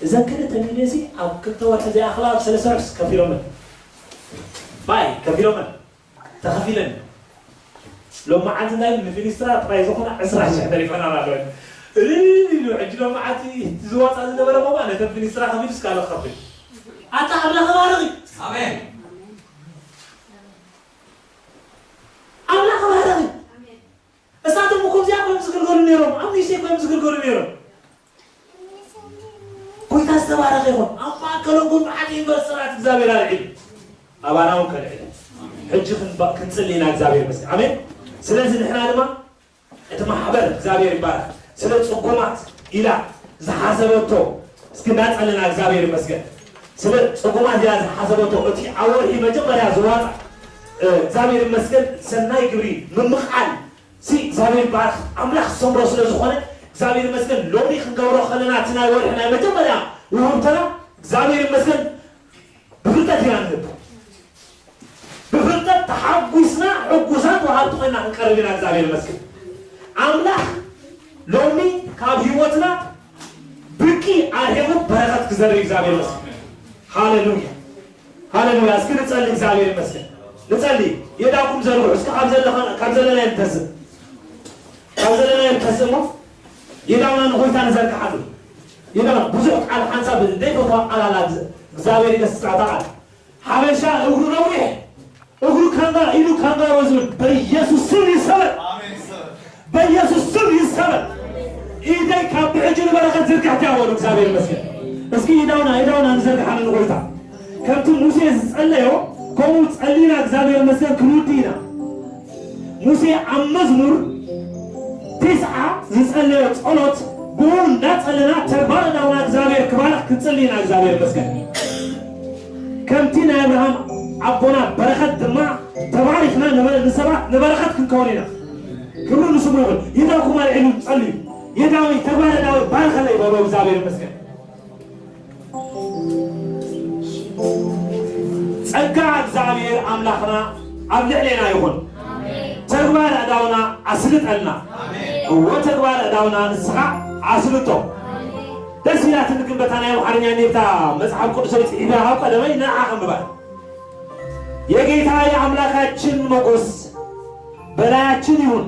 እዘን ክልተ ሚልዮን ሲ ኣብ ክልተ ወርሒ ዘይኣኽላ ኣብ ሰለስተ ወርሒ ከፊሎመን ባይ ከፊሎመን ተኸፊለን። ሎም መዓልቲ እንታይ ንፊኒስትራ ጥራይ ዝኾነ ዕስራ ሽሕ ተሪፈና ኣለወን። እልል ኢሉ ሕጂ ሎም መዓልቲ ዝወፃ ዝነበረ ሞባ ነተን ፊኒስትራ ከፊሉ እስካለ ከፍል ኣታ ኣምላኽ ባረኺ። ኣሜን። ኣምላኽ ባረኺ። እሳቶም እኮ እዚኣ ኮይም ዝግልገሉ ነይሮም ኣብ ንእሽተይ ኮይም ዝግልገሉ ነይሮም። ጎይታ ዝተባረኸ ይኹን። ኣብ ማእከሎም ግን መዓት ዩኒቨርሲታት እግዚኣብሔር ኣልዒሉ ኣባና እውን ከልዕል ሕጂ ክንባ- ክንጽሊ ኢና እግዚኣብሔር ይመስገን ኣሜን። ስለዚ ንሕና ድማ እቲ ማሕበር እግዚኣብሔር ይባረክ ስለ ጽጉማት ኢላ ዝሓሰበቶ እስኪ እናጸለና እግዚኣብሔር ይመስገን። ስለ ጽጉማት ኢላ ዝሓሰበቶ እቲ ኣብ ወርሒ መጀመርያ ዝዋጣ እግዚኣብሔር ይመስገን ሰናይ ግብሪ ምምቓል ሲ እግዚኣብሔር ይባረክ ኣምላኽ ዝሰምሮ ስለ ዝኾነ እግዚኣብሔር ይመስገን። ሎሚ ክንገብሮ ከለና እቲ ናይ ወርሒ ናይ መጀመርያ ውህብተና እግዚኣብሔር ይመስገን ብፍልጠት ኢና ንህብ። ብፍልጠት ተሓጒስና ሕጉሳት ወሃብቲ ኮይና ክንቀርብ ኢና እግዚኣብሔር ይመስገን። ኣምላኽ ሎሚ ካብ ህይወትና ብቂ ኣርሒቑ በረኸት ክዘርእ እግዚኣብሔር ይመስገን። ሃሌሉያ ሃሌሉያ። እስኪ ንጸሊ እግዚኣብሔር ይመስገን። ንጸሊ የዳኩም ዘርጉ እስኪ ካብ ዘለኻ ካብ ዘለና ይንተስእ ካብ ዘለና ይንተስእ እሞ የዳውና ንጎይታ ንዘርግሓሉ የዳውና ብዙሕ ቃል ሓንሳብ ዘይፈትዋ ቃል ኣላ እግዚኣብሔር ይገስጻ እታ ቃል ሓበሻ እግሩ ነዊሕ እግሩ ካንጋ ኢሉ ካንጋሮ ዝብል በኢየሱስ ስም ይሰበር። በኢየሱስ ስም ይሰበር። ኢደይ ካብ ብሕጂ ንበረኸት ዝርግሕቲ ኣወሉ እግዚኣብሔር ይመስገን። እስኪ ኢዳውና ኢዳውና ንዘርግሓሉ ንጎይታ ከምቲ ሙሴ ዝጸለዮ ከምኡ ጸሊና እግዚኣብሔር ይመስገን ክንውዲ ኢና። ሙሴ ኣብ መዝሙር ቲስዓ ዝጸለዮ ጸሎት ብኡ እንዳጸለና ተግባር እዳውና እግዚኣብሔር ክባርኽ ክንጽሊ ኢና እግዚኣብሔር ይመስገን። ከምቲ ናይ ኣብርሃም ኣቦና በረኸት ድማ ተባሪኽና ንበ- ንሰባት ንበረኸት ክንከውን ኢና። ክብሪ ንስሙ ይኹን። ይዳኩም ኣልዒሉ ጸልዩ። የዳዊ ተግባረ ዳዊ ባርከለይ በሎ እግዚኣብሔር ይመስገን። ጸጋ እግዚኣብሔር ኣምላኽና ኣብ ልዕሌና ይኹን። ተግባር ኣእዳውና ኣስልጠልና። እወ ተግባር ኣእዳውና ንስኻ ኣስልጦ። ደስ ኢላትኒ ግን በታ ናይ ኣምሓርኛ ኔርታ መጽሓፍ ቅዱሰይ ጽሒፈያ ካብ ቀደመይ ንዓ ከንብባ። የጌታ የኣምላካችን ሞገስ በላያችን ይሁን።